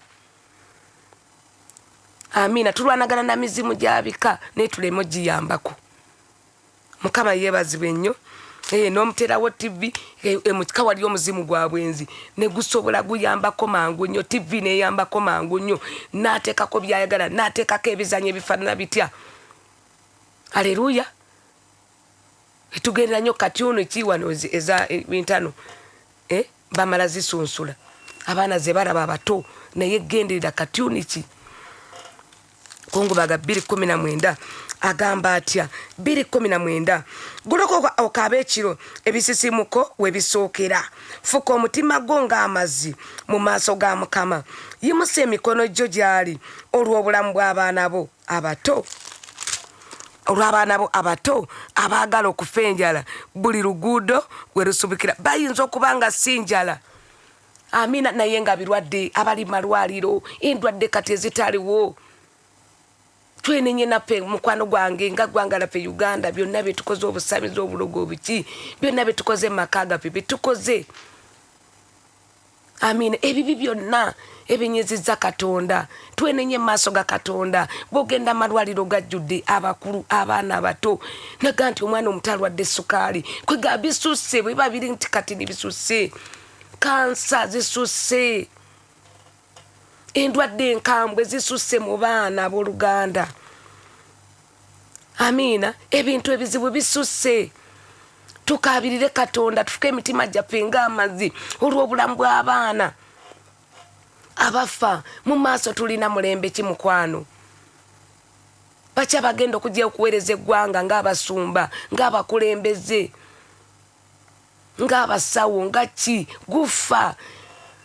Amiina. Tulwanagana na mizimu gya bika, naye tuleme ogiyambako. Mukama yeebazibwe nnyo. N'omuteerawo TV, mu kika waliyo omuzimu gwa bwenzi, ne gusobola guyambako mangu nnyo, TV n'eyambako mangu nnyo, n'ateekako by'ayagala, n'ateekako ebizannyo ebifaanana bitya. Aleluya. Etugenda nnyo kati ono ki wano eza bintano, bamala zisunsula abaana ze balaba abato, naye genderera katyuni ki. Kungubaga 2:19 agamba atya? 2:19, golokoka okaabe ekiro ebisisimuko we bisookera, fuka omutima gwo ng'amazzi mu maaso ga Mukama, yimusa emikono gyo gy'ali olw'obulamu bw'abaana bo abato, olw'abaana bo abato abaagala okufa enjala buli luguudo we lusubikira. Bayinza okuba nga si njala, amiina, naye nga birwadde, abali malwaliro, endwadde kati ezitaliwo. Twenenye naffe mukwano gwange nga ggwanga laffe Uganda, byonna bye tukoze, obusamize, obulogo, obuki, byonna bye tukoze mu maka gaffe bye tukoze, amiina, ebibi byonna ebinyizizza Katonda, twenenye mu maaso ga Katonda. Bw'ogenda amalwaliro gajjudde abakulu, abaana abato, naga nti omwana omuto alwadde sukaali, kwega bisusse, bwe biba biri nti kati bisusse, kansa zisusse, endwadde enkambwe zisusse mu baana abooluganda. Amiina. Ebintu ebizibu bisusse. Tukaabirire Katonda, tufuke emitima gyaffe ng'amazzi olw'obulamu bw'abaana abafa. Mu maaso tulina mulembe ki, mukwano? Bakya bagenda okujja okuweereza eggwanga ng'abasumba, ng'abakulembeze, ng'abasawo, nga ki? Gufa,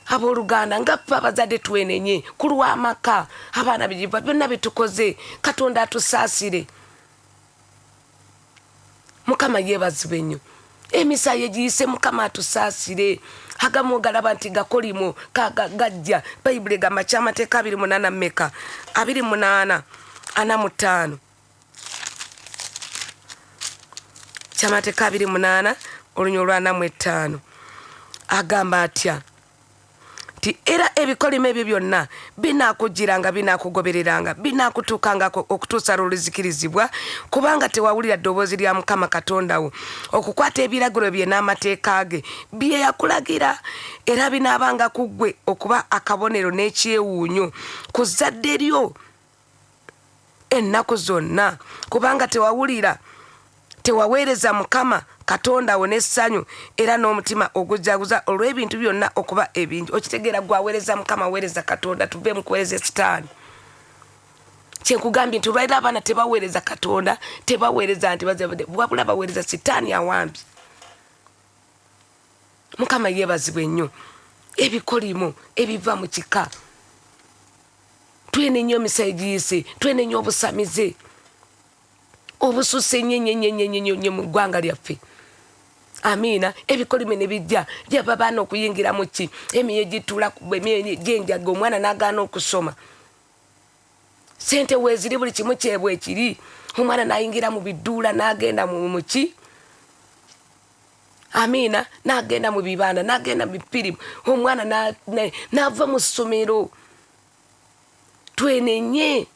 abooluganda, nga ffe abazadde twenenye ku lw'amaka, abaana bigiva byonna byetukoze. Katonda atusaasire. Mukama yeebazibwe nnyo. Emisaayi egiyise, Mukama atusaasire. Agamu ogalaba nti gakolimo gajja. Bayibuli egamba Kyamateeka 28 mmeka? 28 45. Kyamateeka 28 olunya olwa 45 agamba atya? Nti era ebikolimo ebyo byonna binaakujjiranga, binaakugobereranga, binaakutuukangako okutuusa lw'olizikirizibwa, kubanga tewawulira ddoboozi lya Mukama Katonda wo okukwata ebiragiro bye n'amateeka ge bye yakulagira. Era binaabanga ku ggwe okuba akabonero n'ekyewuunyo ku zzadde lyo ennaku zonna, kubanga tewawulira, tewaweereza Mukama Katonda wo n'essanyu era n'omutima ogujaguza olw'ebintu byonna okuba ebingi. Okitegeera? Gwaweereza Mukama, weereza Katonda, tuve mu kuweereza Sitaani. Kyenkugambye nti olwaliro abaana tebaweereza Katonda, tebaweereza nti wabula baweereza Sitaani awambye. Mukama yeebazibwe nnyo. Ebikolimo ebiva mu kika, twenenya emisayi giyise, twenenya obusamize obususse nnyo nnyo nnyo nnyo nnyo mu ggwanga lyaffe. Amiina. Ebikolimo ne bijja byava baana okuyingira mu ki? Emyoyo gituula, emyoyo gyenjaga, omwana n'agaana okusoma. Sente weeziri, buli kimu kyebwe ekiri, omwana n'ayingira mu biduula, n'agenda mu muki? Amiina. N'agenda mu bibanda, n'agenda mu bifirimu, omwana n'ava mu ssomero. Twenenye,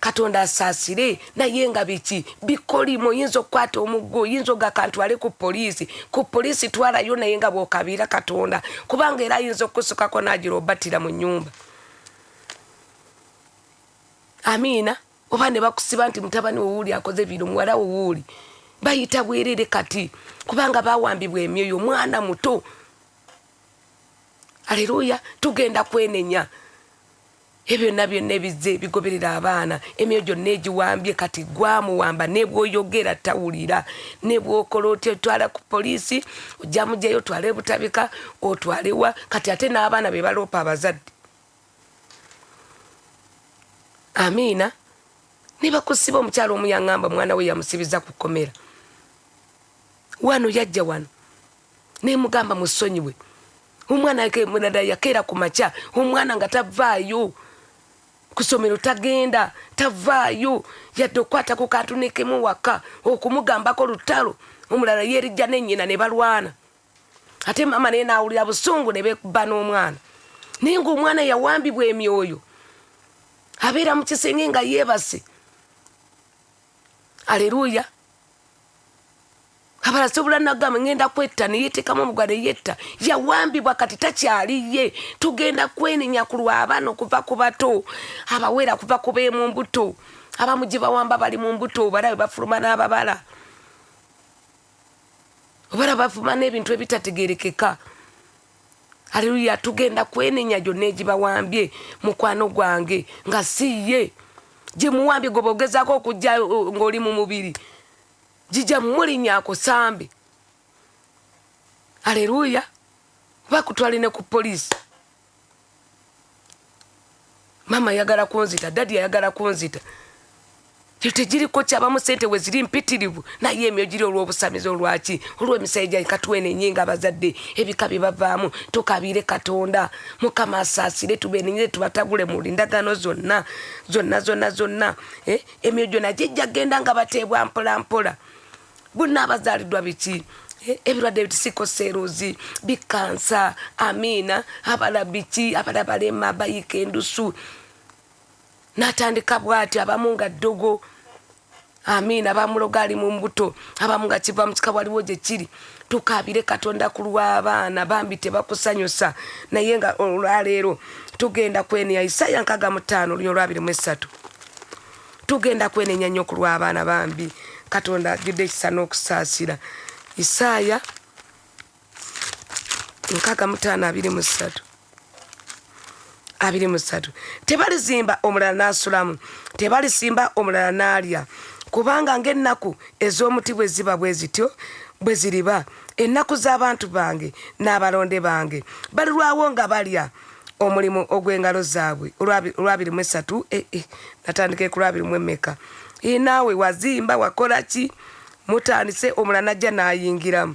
Katonda asaasire. Naye nga biki? Bikolimo. Oyinza okukwata omuggo, oyinza ogakantwale ku poliisi, ku poliisi twalayo, naye nga bw'okabiira Katonda, kubanga era ayinza okukusukako n'agira obattira mu nnyumba. Amiina. Oba ne bakusiba nti mutabani wowuuli akoze bino, muwala wowuuli. Bayita bwerere kati kubanga bawambibwa emyoyo, omwana muto. Aleluya. Tugenda kwenenya ebyo byonna byonna ebizze bigoberera abaana, emyoyo gyonna egiwambye. Kati gwamuwamba, ne bw'oyogera tawulira, ne bw'okola otya. Otwala ku poliisi, ojja mugyeyo, otwale Butabika, otwalewa. Kati ate n'abaana be baloopa abazadde. Amiina. Ne bakusiba. Omukyalo omu yaŋŋamba mwana we yamusibiza ku kkomera wano, yajja wano nemugamba musonyiwe. Omwana mulala yakeera ku makya, omwana nga tavaayo ku ssomero, tagenda, tavaayo yadde okukwata ku kantu nekemu waka okumugambako lutalo. Omulala yeerijja nennyina ne balwana, ate maama naye naawulira busungu ne bekuba n'omwana. Naye ng'omwana yawambibwa emyoyo, abeera mu kisenge nga yeebase. Aleluya. Abala sobola nagamba ngenda kwetta, neyeteekamu omugwa neyetta. Yawambibwa, kati takyali ye. Tugenda kwenenya ku lw'abaana okuva ku bato abawera, kuva ku beemu mbuto. Abamu gye bawamba bali mu mbuto, balabe bafuluma n'ababala, obala bafuluma n'ebintu ebitategerekeka. Aleluya. Tugenda kwenenya gyonna egibawambye. Mukwano gwange, nga si ye gye muwambye, gwe bogezaako okujja ng'oli mu mubiri, gijja mulinya akusambe. Aleluya. Bakutwale ne ku poliisi. Maama ayagala kunzita, daddy ayagala kunzita. Tegiriko kyabamu, sente we ziri mpitirivu, naye emyo giri olw'obusamizi, olwaki? Olw'emisayi gyange. Katwenenye nga abazadde ebika bye bavaamu, tukabiire Katonda. Mukama asaasire, tubenenyere, tubatagule mu ndagaano zonna zonna zonna zonna. Eh, emyoyo gyonna gijja genda nga bateebwa mpola mpola. Bonna abazaaliddwa biki? Eh, ebirwadde bisickle cells, bikansa. Amiina. Abala biki? Abala balema, bayiika endusu, n'atandika bw'ati. Abamu nga ddogo. Amiina. Bamuloga ali mu mbuto, abamu nga kiva mu kika, waliwo gye kiri. Tukabire Katonda ku lw'abaana bambi tebakusanyusa, naye nga olwaleero tugenda kwenenya. Isaaya 65 olunya olwa 23. Tugenda kwenenya nnyo ku lw'abaana bambi. Katonda ajjudde ekisa n'okusaasira. Isaaya 65:23 23. Tebalizimba omulala n'asulamu, tebalisimba omulala n'alya, kubanga ng'ennaku ez'omuti bwe ziba bwe zityo bwe ziriba ennaku z'abantu bange n'abalonde bange, balirwawo nga balya omulimu ogw'engalo zaabwe. Olwabiri mu esatu, natandika ku lwabiri mu emmeka. Naawe wazimba wakola ki? Mutandise, omulala n'ajja n'ayingiramu.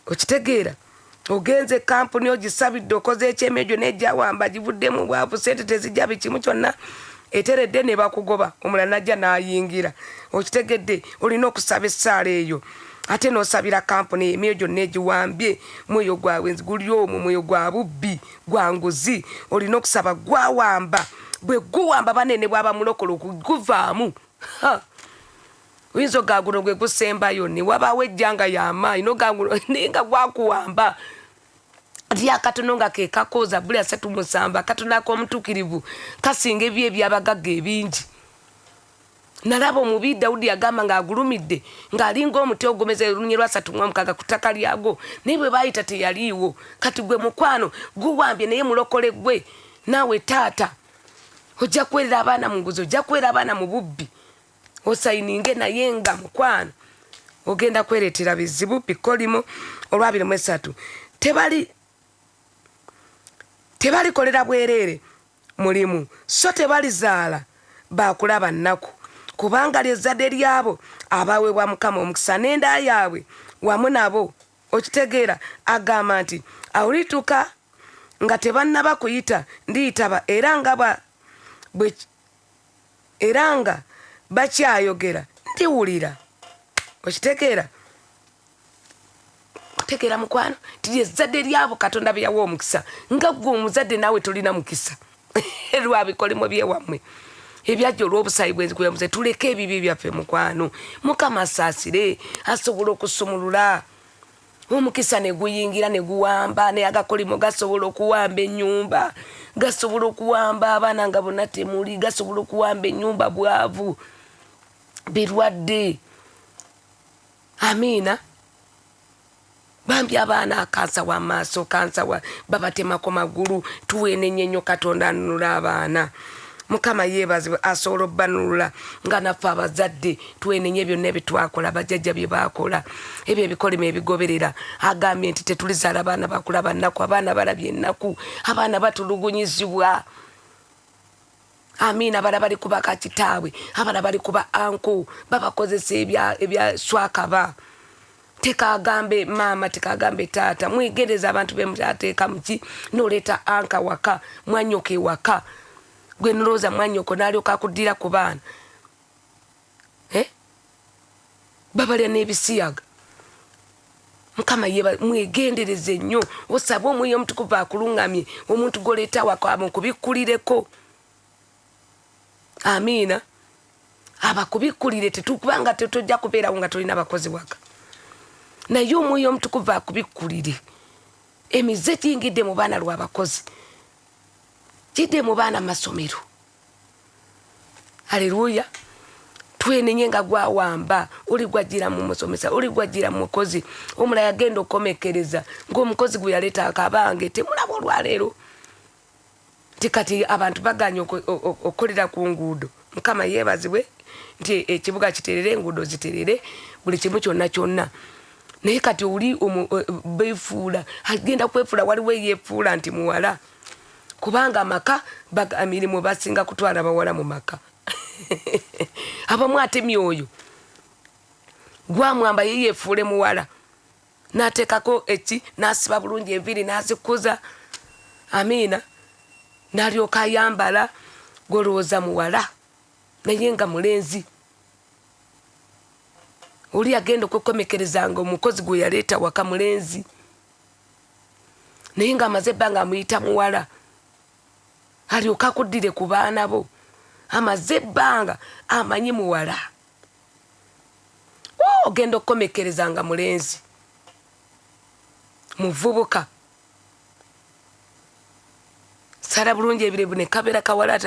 Okitegeera? Ogenze kampuni ogisabidde, okoze ekyemyo gyonna egyawamba, givuddemu bwavu, sente tezijja, bikimu kyonna eteredde, ne bakugoba, omulala n'ajja n'ayingira. Okitegedde? Olina okusaba essaala eyo, ate n'osabira kampuni emyoyo gyonna egiwambye. Mwoyo gwabwe guli omwo, mwoyo gwa bubbi, gwa nguzi. Olina okusaba gwawamba, bwe guwamba banene bwaba mulokola okuguvaamu. Oyinza ogaguno gwe gusembayo ne wabaawo ejjanga y'amaanyi nogaguno, naye nga gwakuwamba ly akatono nga ke kakooza buli 37, akatono ak'omutuukirivu kasinga ebyo ebyabagagga ebingi. Nalaba omubi, Dawudi yagamba, ng'agulumidde, ng'alinga omuti ogomeza, olunye lwa 36, ku ttaka lyagwo, naye bwe baayita teyaliiwo. Kati gwe mukwano guwambye, naye mulokole gwe naawe taata ojja kuwerera abaana mu nguzi, ojja kuwera abaana mu bubbi, osayininge, naye nga mukwano ogenda kwereetera bizibu bikolimo. Olw23, tebali tebalikolera bwereere mulimu, so tebalizaala bakulaba nnaku, kubanga lyezzadde lyabo abaweebwa Mukama omukisa, n'enda yaabwe wamu nabo. Okitegeera? Agamba nti awulituka nga tebannaba kuyita, ndiyitaba, era nga era nga bakyayogera, ndiwulira. Okitegeera? Otegeera mukwano ti lyezzadde lyabo Katonda bye yawa omukisa, nga gwe omuzadde naawe tolina mukisa lwabikolimo byewammwe ebyajja olw'obusayi bwenzikuyamuze. Tuleke ebibi byaffe mukwano, Mukama asaasire, asobola okusumulula omukisa ne guyingira ne guwamba. Naye agakolimo gasobola okuwamba ennyumba, gasobola okuwamba abaana nga bonna temuli, gasobola okuwamba ennyumba, bwavu, birwadde. Amiina. Bambi abaana, kansa w'amaaso, kansa wa babatemako magulu. Tuwenenye nnyo. Katonda anunula abaana. Mukama yeebazibwe, asobola obbanulula. Nga naffe abazadde twenenye byonna ebitwakola, bajjajja bye baakola, ebyo ebikolimo ebigoberera. Agambye nti tetulizaala baana bakulaba nnaku. Abaana balabye ennaku, abaana batulugunyizibwa. Amiina. Abala bali kuba kakitaabwe, abala bali kuba uncle, babakozesa ebya swakaba. Tekagambe maama, tekagambe taata. Mwegereza abantu bemutateeka muki. Noleeta uncle waka, mwanyoko ewaka, gwe nolowooza mwanyoko nalyoka akuddira ku baana, eh? Babalya n'ebisiyaga. Mukama yeba. Mwegendereze nnyo, osabe Omwoyo Omutukuvu akuluŋŋamye omuntu gwoleeta waka mukubikkulireko. Amiina. Abakubikkulire, tetukubanga tetojja kubeerawo nga tolina bakozi waka, naye Omwoyo Omutukuvu akubikkulire. Emize giyingidde mu baana lwabakozi, kidde mu baana masomero. Aleluya. Twenenye nga gwawamba, oli gwajira mu musomesa, oli gwajira mu mukozi. Omulala yagenda okukomekereza ng'omukozi gwe yaleeta akabange. Temulaba olwaleero nti kati abantu baganye okukolera ku nguudo? Mukama yeebazibwe nti ekibuga kiterere, enguudo ziterere, buli kimu kyonna kyonna. Naye kati oli befuula, agenda kwefuula. Waliwo eyefuula nti muwala, kubanga amaka emirimu basinga kutwala bawala mu maka. Abamu ate myoyo gwamwamba, ye yefuule muwala, n'ateekako eki, n'asiba bulungi enviiri, n'azikuza. Amiina. N'alyoka ayambala, golowooza muwala, naye nga mulenzi. Oli agenda okwekomekerezanga omukozi gwe yaleeta waka mulenzi, naye ng'amaze ebbanga amuyita muwala, alyoka akuddire ku baana bo. Amaze ebbanga amanyi muwala, ogenda okukomekereza nga mulenzi muvubuka. Sala bulungi ebirevu ne kabeera kawala.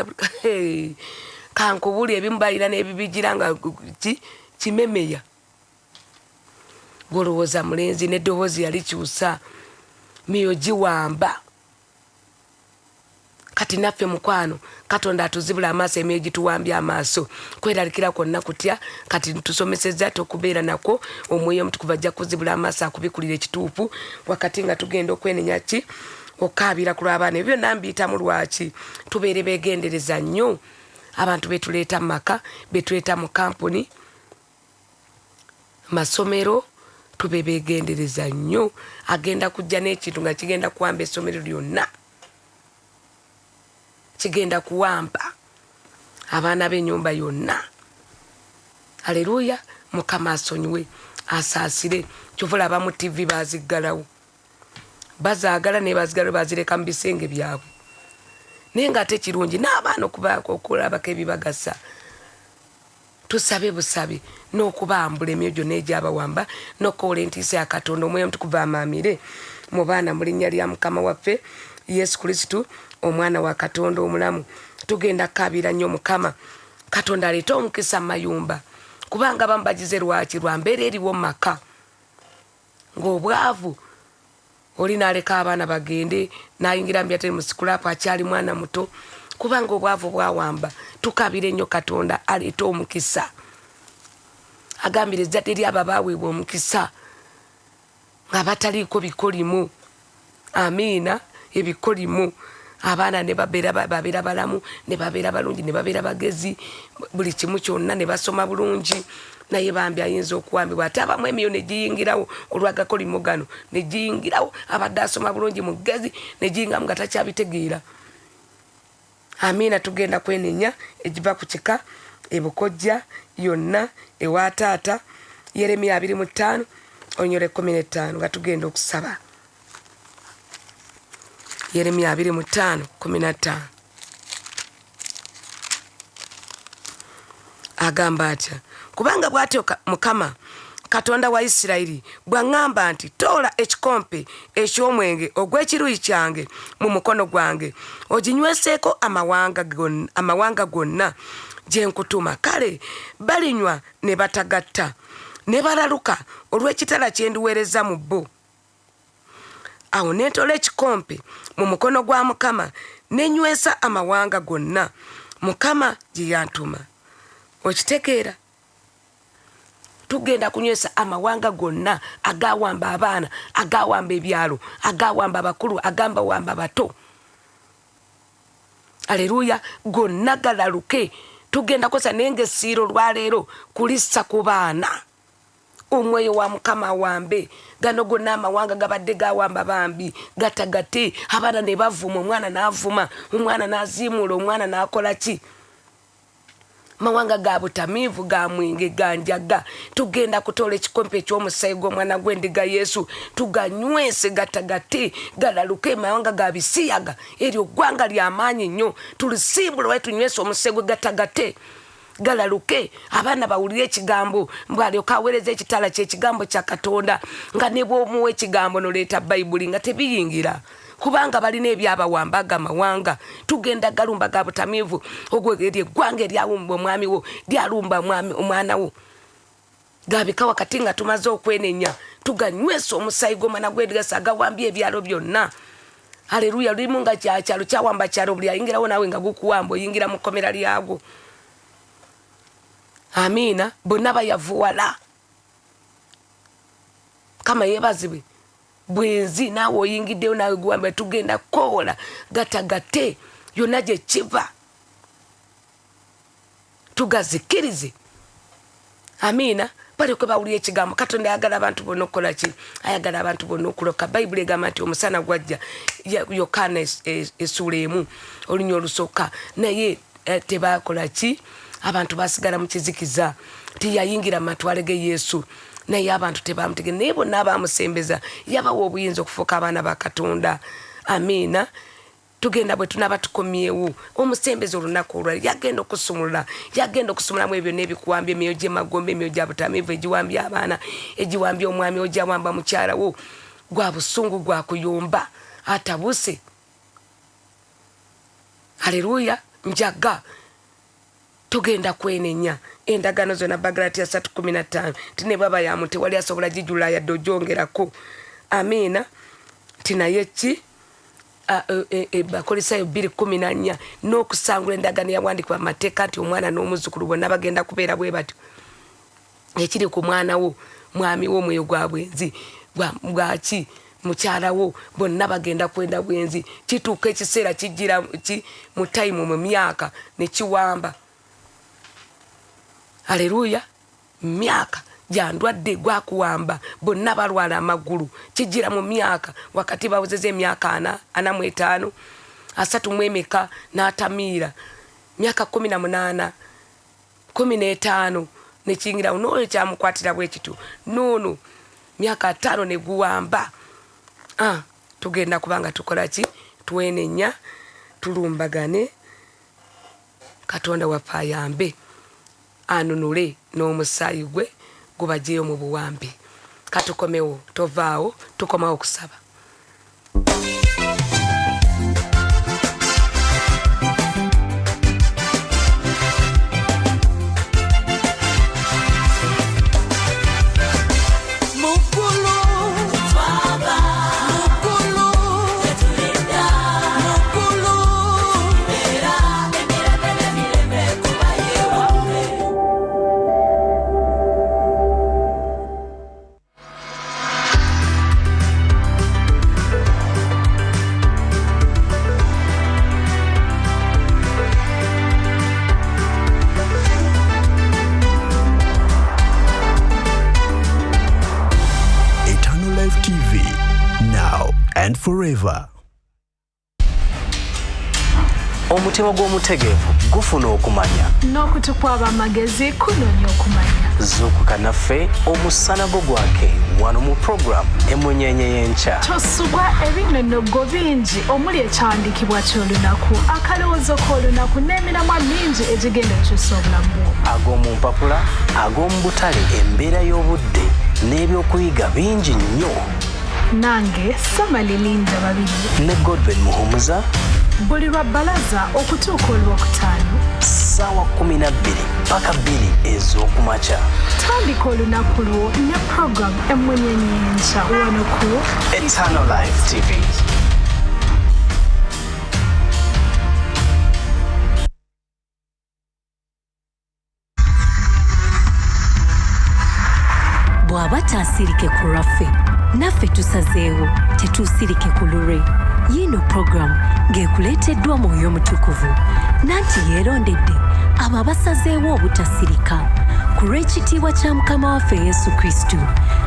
Kankubuli ebimu balina n'ebibigira nga kimemeya. Golowooza mulenzi n'eddoboozi yalikyusa, miyo giwamba. Kati naffe mukwano, Katonda atuzibula amaaso, emyoyo gituwambye amaaso, kweralikira kwonna kutya. Kati tusomesezza tokubeera nakwo, omwoyo omutukuvu ajja kuzibula amaaso akubikulira ekituufu. Wakati nga tugenda okwenenya ki okaabira ku lw'abaana, ebyo byonna mbiyitamu lwaki tubeere beegendereza nnyo abantu betuleeta mu maka, betuleeta mu kampuni, masomero, tube beegendereza nnyo. Agenda kujja n'ekintu nga kigenda kuwamba essomero lyonna, kigenda kuwamba abaana b'ennyumba yonna. Aleluya! Mukama asonyiwe, asaasire. Kyova olaba mu TV baziggalawo, bazaagala naye bazigalawo, bazireka mu bisenge byabwe. Naye ng'ate kirungi n'abaana okubaako okulabako ebibagasa. Tusabe busabi n'okubambula emyoyo gyonna egyabawamba n'okukowoola entiisa ya Katonda. Omwoyo Omutukuvu amaamire mu baana mu linnya lya Mukama waffe Yesu Kristo, omwana wa Katonda omulamu. Tugenda kukaabira nnyo Mukama Katonda aleete omukisa mu mayumba, kubanga abamu bagize lwaki lwa mbeera eriwo mu maka ng'obwavu. Oli n'aleka abaana bagende n'ayingira mu byateri mu sikulapu akyali mwana muto, kubanga obwavu bwawamba. Tukabire nnyo Katonda aleete omukisa, agambire ezzadde lyabo abaaweebwa omukisa nga bataliiko bikolimu. Amiina. Ebikolimu, abaana ne babeera balamu, ne babeera balungi, ne babeera bagezi, buli kimu kyonna, ne basoma bulungi. Naye bambi ayinza okuwambibwa, ate abamu emiyo ne giyingirawo olw'agakolimu gano, ne giyingirawo. Abadde asoma bulungi, mugezi, ne giyingamu nga takyabitegeera. Amiina. Tugenda kwenenya egiva ku kika ebukojja yonna ewa taata. Yeremiya 25 onyole 15 nga tugenda okusaba. Yeremiya 25:15 agamba atya? Kubanga bw'atyo Mukama Katonda wa Isirayiri bw'aŋŋamba nti, Toola ekikompe eky'omwenge ogw'ekiruyi kyange mu mukono gwange, oginyweseeko amawanga gonna gye nkutuma. Kale balinywa ne batagatta, ne balaluka olw'ekitala kye ndiweereza mu bo. Awo ne ntola ekikompe mu mukono gwa Mukama, ne nywesa amawanga gonna Mukama gye yantuma. Okitegeera? Tugenda kunywesa amawanga gonna agawamba abaana, agawamba ebyalo, agawamba abakulu, agambawamba bato. Aleluya! Gonna galaluke. Tugenda kosa, naye nga essiiro lwaleero kulissa ku baana. Omwoyo wa Mukama awambe gano gonna amawanga gabadde gawamba, bambi gatagate abaana ne bavuma, omwana n'avuma, omwana n'aziimuula, omwana n'akola ki. Mawanga ga butamiivu, ga mwenge, ga njaga. Tugenda kutoola ekikompe eky'omusaayi gw'omwana gw'endiga Yesu, tuganywese gatagate, galaluke. Mawanga ga bisiyaga, eryo ggwanga ly'amaanyi nnyo, tulisimbula waye tunywese omusaayi gwe, gatagate, galaluke. Abaana bawulire ekigambo, mbw alyoka aweereza ekitala kyekigambo kya Katonda, nga ne bw'omuwa ekigambo noleeta Bayibuli nga tebiyingira, kubanga balina ebyabawamba agamawanga. Tugenda galumba ga butamiivu. Ogwo eryo eggwanga eryawumba omwami wo, lyalumba omwana wo, gabika. Wakati nga tumaze okwenenya, tuganywesa omusaayi gw'omwana gw'endiga agawambye ebyalo byonna. Aleluya! Lulimu nga kyakyalo kyawamba kyalo, buli ayingirawo naawe nga gukuwamba, oyingira mu kkomera lyagwo. Amiina. Bonna bayavuwala. Kama yeebazibwe. Bwenzi, naawe oyingiddeyo, naawe guwamba. Tugenda kukowola gatagate yonna gye kiva, tugazikirize. Amiina. Balyoke bawulira ekigambo. Katonda ayagala abantu bonna okukola ki? Ayagala abantu bonna okuloka. Bayibuli egamba nti omusana gwajja, Yokaana essuula 1 olunya olusooka, naye tebakola ki? Abantu basigala mu kizikiza. Tiyayingira mu matwale ge Yesu, naye abantu tebamutegere. Naye bonna abamusembeza yabawa obuyinza okufuuka abaana ba Katonda. Amiina. Tugenda bwe tunaba tukomyewo, omusembeza olunaku olwali yagenda okusumulula, yagenda okusumulamu ebyo n'ebikuwambya, emyoyo gy'emagombe, emyoyo gya butamiivu egiwambya abaana, egiwambya omwami, ojawamba mukyala wo, gwa busungu, gwa kuyomba, atabuse. Aleluya! Njaga. Tugenda kwenenya endagaano zonna. Bagalatiya 3:15 ti ne bwaba ya muntu tewali asobola gijula yadde ogyongerako. Amiina. Nti naye ki Bakolisayo 2:14 n'okusangula endagaano yawandiikibwa mu mateeka nti omwana n'omuzzukulu bonna bagenda kubeera bwe batyo. Ekiri ku mwana wo, mwami wo, omwoyo gwa bwenzi bwaki, mukyala wo, bonna bagenda kwenda bwenzi. Kituuka ekiseera kijjira ki mu tayimu mu myaka ne kiwamba. Aleluya. Myaka gyandwadde gwakuwamba, bonna balwala amagulu. Kijjira mu myaka wakati bawezeza emyaka 40, 45, 30 n'atamiira myaka 18, 15 nekiyingira n'oyo kyamukwatira bwe kityo noono myaka 5 ne guwamba. Tugenda kubanga tukola ki? Twenenya, tulumbagane. Katonda waffe ayambe, anunule n'omusaayi gwe gubagyeyo mu buwambe. Katukomewo, tovaawo, tukomawo okusaba. And forever. Omutima gw'omutegeevu gufuna okumanya, n'okutu kw'abamagezi kunoonya okumanya. Zuukuka naffe omusana gwo gwake wano mu program Emunyenye y'Enkya. Tosubwa ebinonogo bingi omuli ekyawandiikibwa ky'olunaku, akalowoozo k'olunaku n'emiramwa mingi egigenda okukyusa obulamu bwo. Ag'omu mpapula, ag'omu butale, embeera y'obudde n'ebyokuyiga bingi nnyo. Nange Samali Linda Babiri ne Godwin Muhumuza buli lwa bbalaza okutuuka olwokutaano ssaawa 12 paka 2 ez'okumakya. Tandika olunaku lwo ne program Emunyenye y'Enkya wano ku Eternal Life TV. Bw'aba taasirike ku lwaffe, naffe tusazeewo tetuusirike ku lulwe. Yiino puroguramu ng'ekuleeteddwa Mwoyo Mutukuvu, nanti yeerondedde abo abasazeewo obutasirika ku lw'ekitiibwa kya Mukama waffe Yesu Kristo.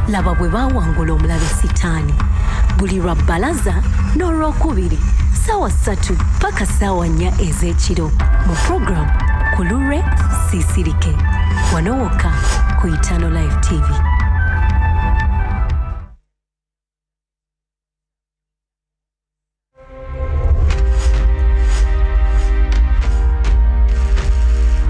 Laba bwe baawangula omulabe Sitaani. Buli lwa bbalaza n'olwokubiri ssaawa 3 paka ssaawa 4 ez'ekiro mu puroguramu Ku lulwe Siisirike, wano wokka ku Eternal Life TV.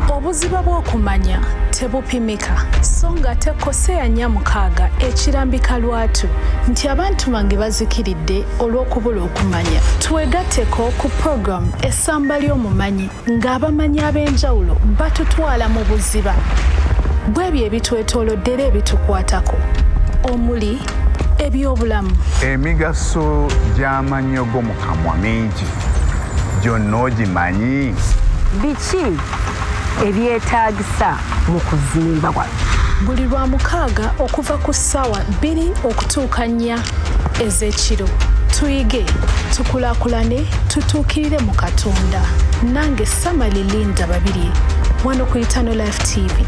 Obuziba bw'okumanya tebupimika, so nga tekoseya 4:6 ekirambika lwatu nti abantu bange bazikiridde olw'okubula okumanya. Twegatteko ku program Essamba ly'Omumanyi ng'abamanyi ab'enjawulo batutwala mu buziba bw'ebyo ebitwetoolodde era ebitukwatako omuli ebyobulamu. Emigaso gy'amannyo go mu kamwa mingi, gyonna ogimanyi? Biki ebyetaagisa mu kuzimba wano? Buli lwa mukaaga okuva ku ssaawa 2 okutuuka 4 ez'ekiro. Tuyige, tukulaakulane, tutuukirire mu Katonda. Nange Samali Linda Babirye wano ku Eternal Life TV.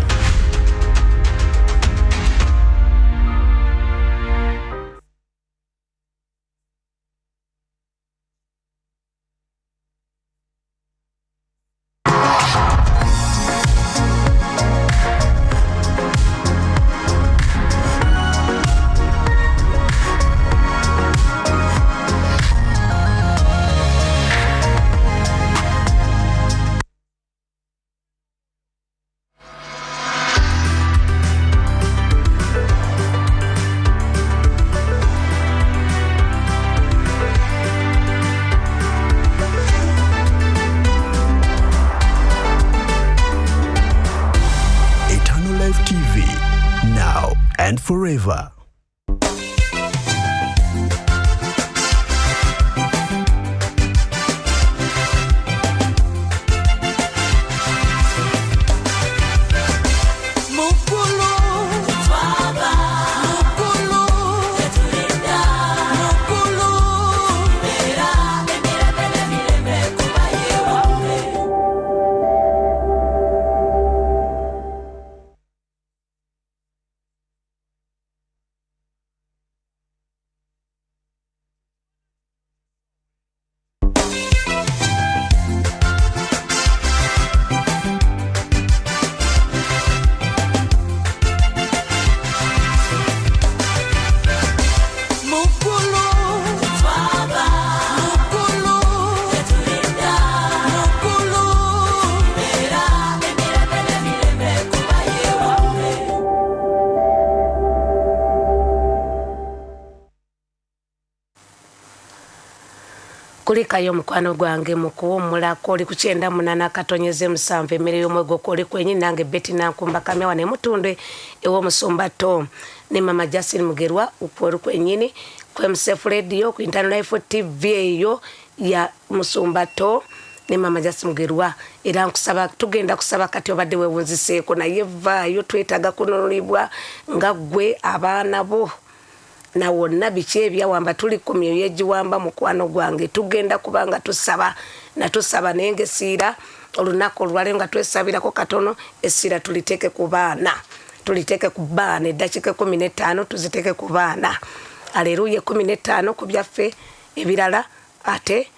and forever. Kulikayo mukwano gwange mukuwummulako oli ku 98.7 emmere y'omwego oli kwennyini nange Betty Nankumba Kamya wano e Mutundwe ew'omusumba Tom ne Mama Justin Mugerwa oli kwennyini ku MCF Radio ku Internal Life TV eyo ya musumba Tom ne Mama Justin Mugerwa. Era nkusaba tugenda kusaba kati obadde weewunziseeko naye vaayo twetaaga kununulibwa nga ggwe abaana bo na wonna biki ebyawamba tuli ku myoyo egiwamba mukwano gwange. Tugenda kubanga tusaba na tusaba naye ng'essiira olunaku olwaleero nga twesabirako katono, essira tuliteeke ku baana, tuliteeke ku baana eddakiika 15 tuziteeke ku baana. Aleluya, 15 ku byaffe ebirala ate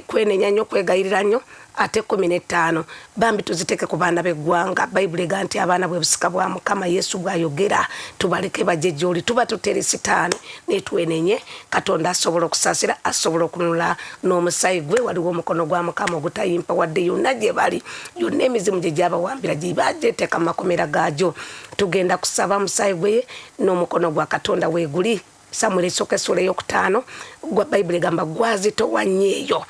kwenenya nnyo kwegayirira nnyo ate 15 bambi tuziteeke ku baana b'eggwanga. Bayibuli ega nti abaana bwe busika bwa Mukama Yesu bw'ayogera, tubaleke bajje gy'oli, tuba tutere sitaani naye twenenye. Katonda asobola okusaasira, asobola okununula n'omusaayi gwe. Waliwo omukono gwa Mukama ogutayimpa wadde yonna gye bali, yonna emizimu gye gyabawambira gye bagyeteeka mu makomera gaagyo. Tugenda kusaba musaayi gwe n'omukono gwa Katonda weeguli. Samwiri esooka essula ey'okutaano gwa Bayibuli egamba gwazitowa nnyo eyo,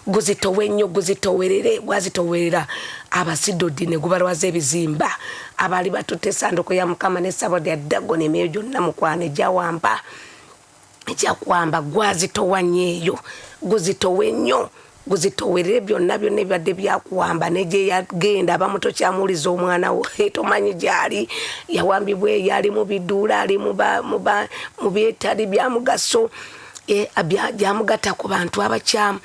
guzitowe nnyo, guzitowerere, gwazitowerera Abasidodi ne gubalwaza ebizimba abaali batutte essanduuko ya Mukama n'essabo lya Dagoni emyoyo gyonna mukwano egyawamba ekyakuwamba. Gwazitowa nnyo eyo, guzitowe nnyo, guzitowerere byonna byonna ebibadde byakuwamba ne gye yagenda. Abamu tokyamuwuliza omwana wo, tomanyi gy'ali, yawambibwa eyo, ali mu biduula, ali mu byetali bya mugaso, byamugatta ku bantu abakyamu.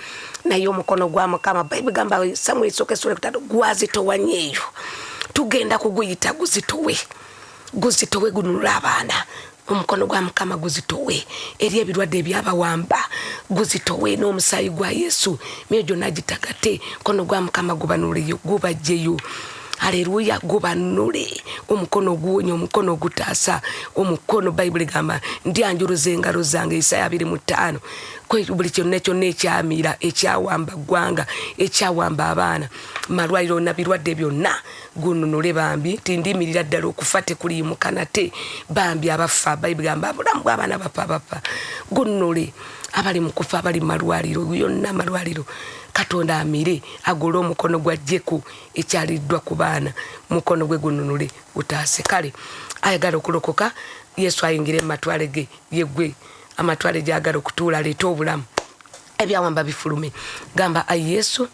Naye omukono gwa Mukama, Bayibuli egamba Samwiri esooka essula ey'okutaano, gwazitowa nnyo eyo. Tugenda kuguyita guzitowe, guzitowe gununule abaana. Omukono gwa Mukama guzitowe eri ebirwadde ebyabawamba, guzitowe n'omusaayi gwa Yesu myoyo gyonna gitagate. Omukono gwa Mukama gubanuleyo, gubajjeyo. Aleluya, gubanule. Omukono oguwonya, omukono ogutaasa, omukono. Bayibuli egamba ndyanjuluza engalo zange, Isaaya 25, buli kyonna kyonna ekyamira, ekyawamba ggwanga, ekyawamba abaana, malwaliro na birwadde byonna gununule bambi. Tindimirira ddala okufa tekuliyimuka nate bambi abafa. Bayibuli egamba obulamu bw'abaana bafa bafa, gununule abali mu kufa, abali mu malwaliro, yonna amalwaliro. Katonda amire agole omukono gwa Jeku ekyaliddwa ku baana, mukono gwe gununule gutaase. Kale ayagala okulokoka Yesu ayingire mu matwale ge, yeggwe amatwale gy'agala okutuula, aleete obulamu, ebyawamba bifulume. Gamba ayi Yesu,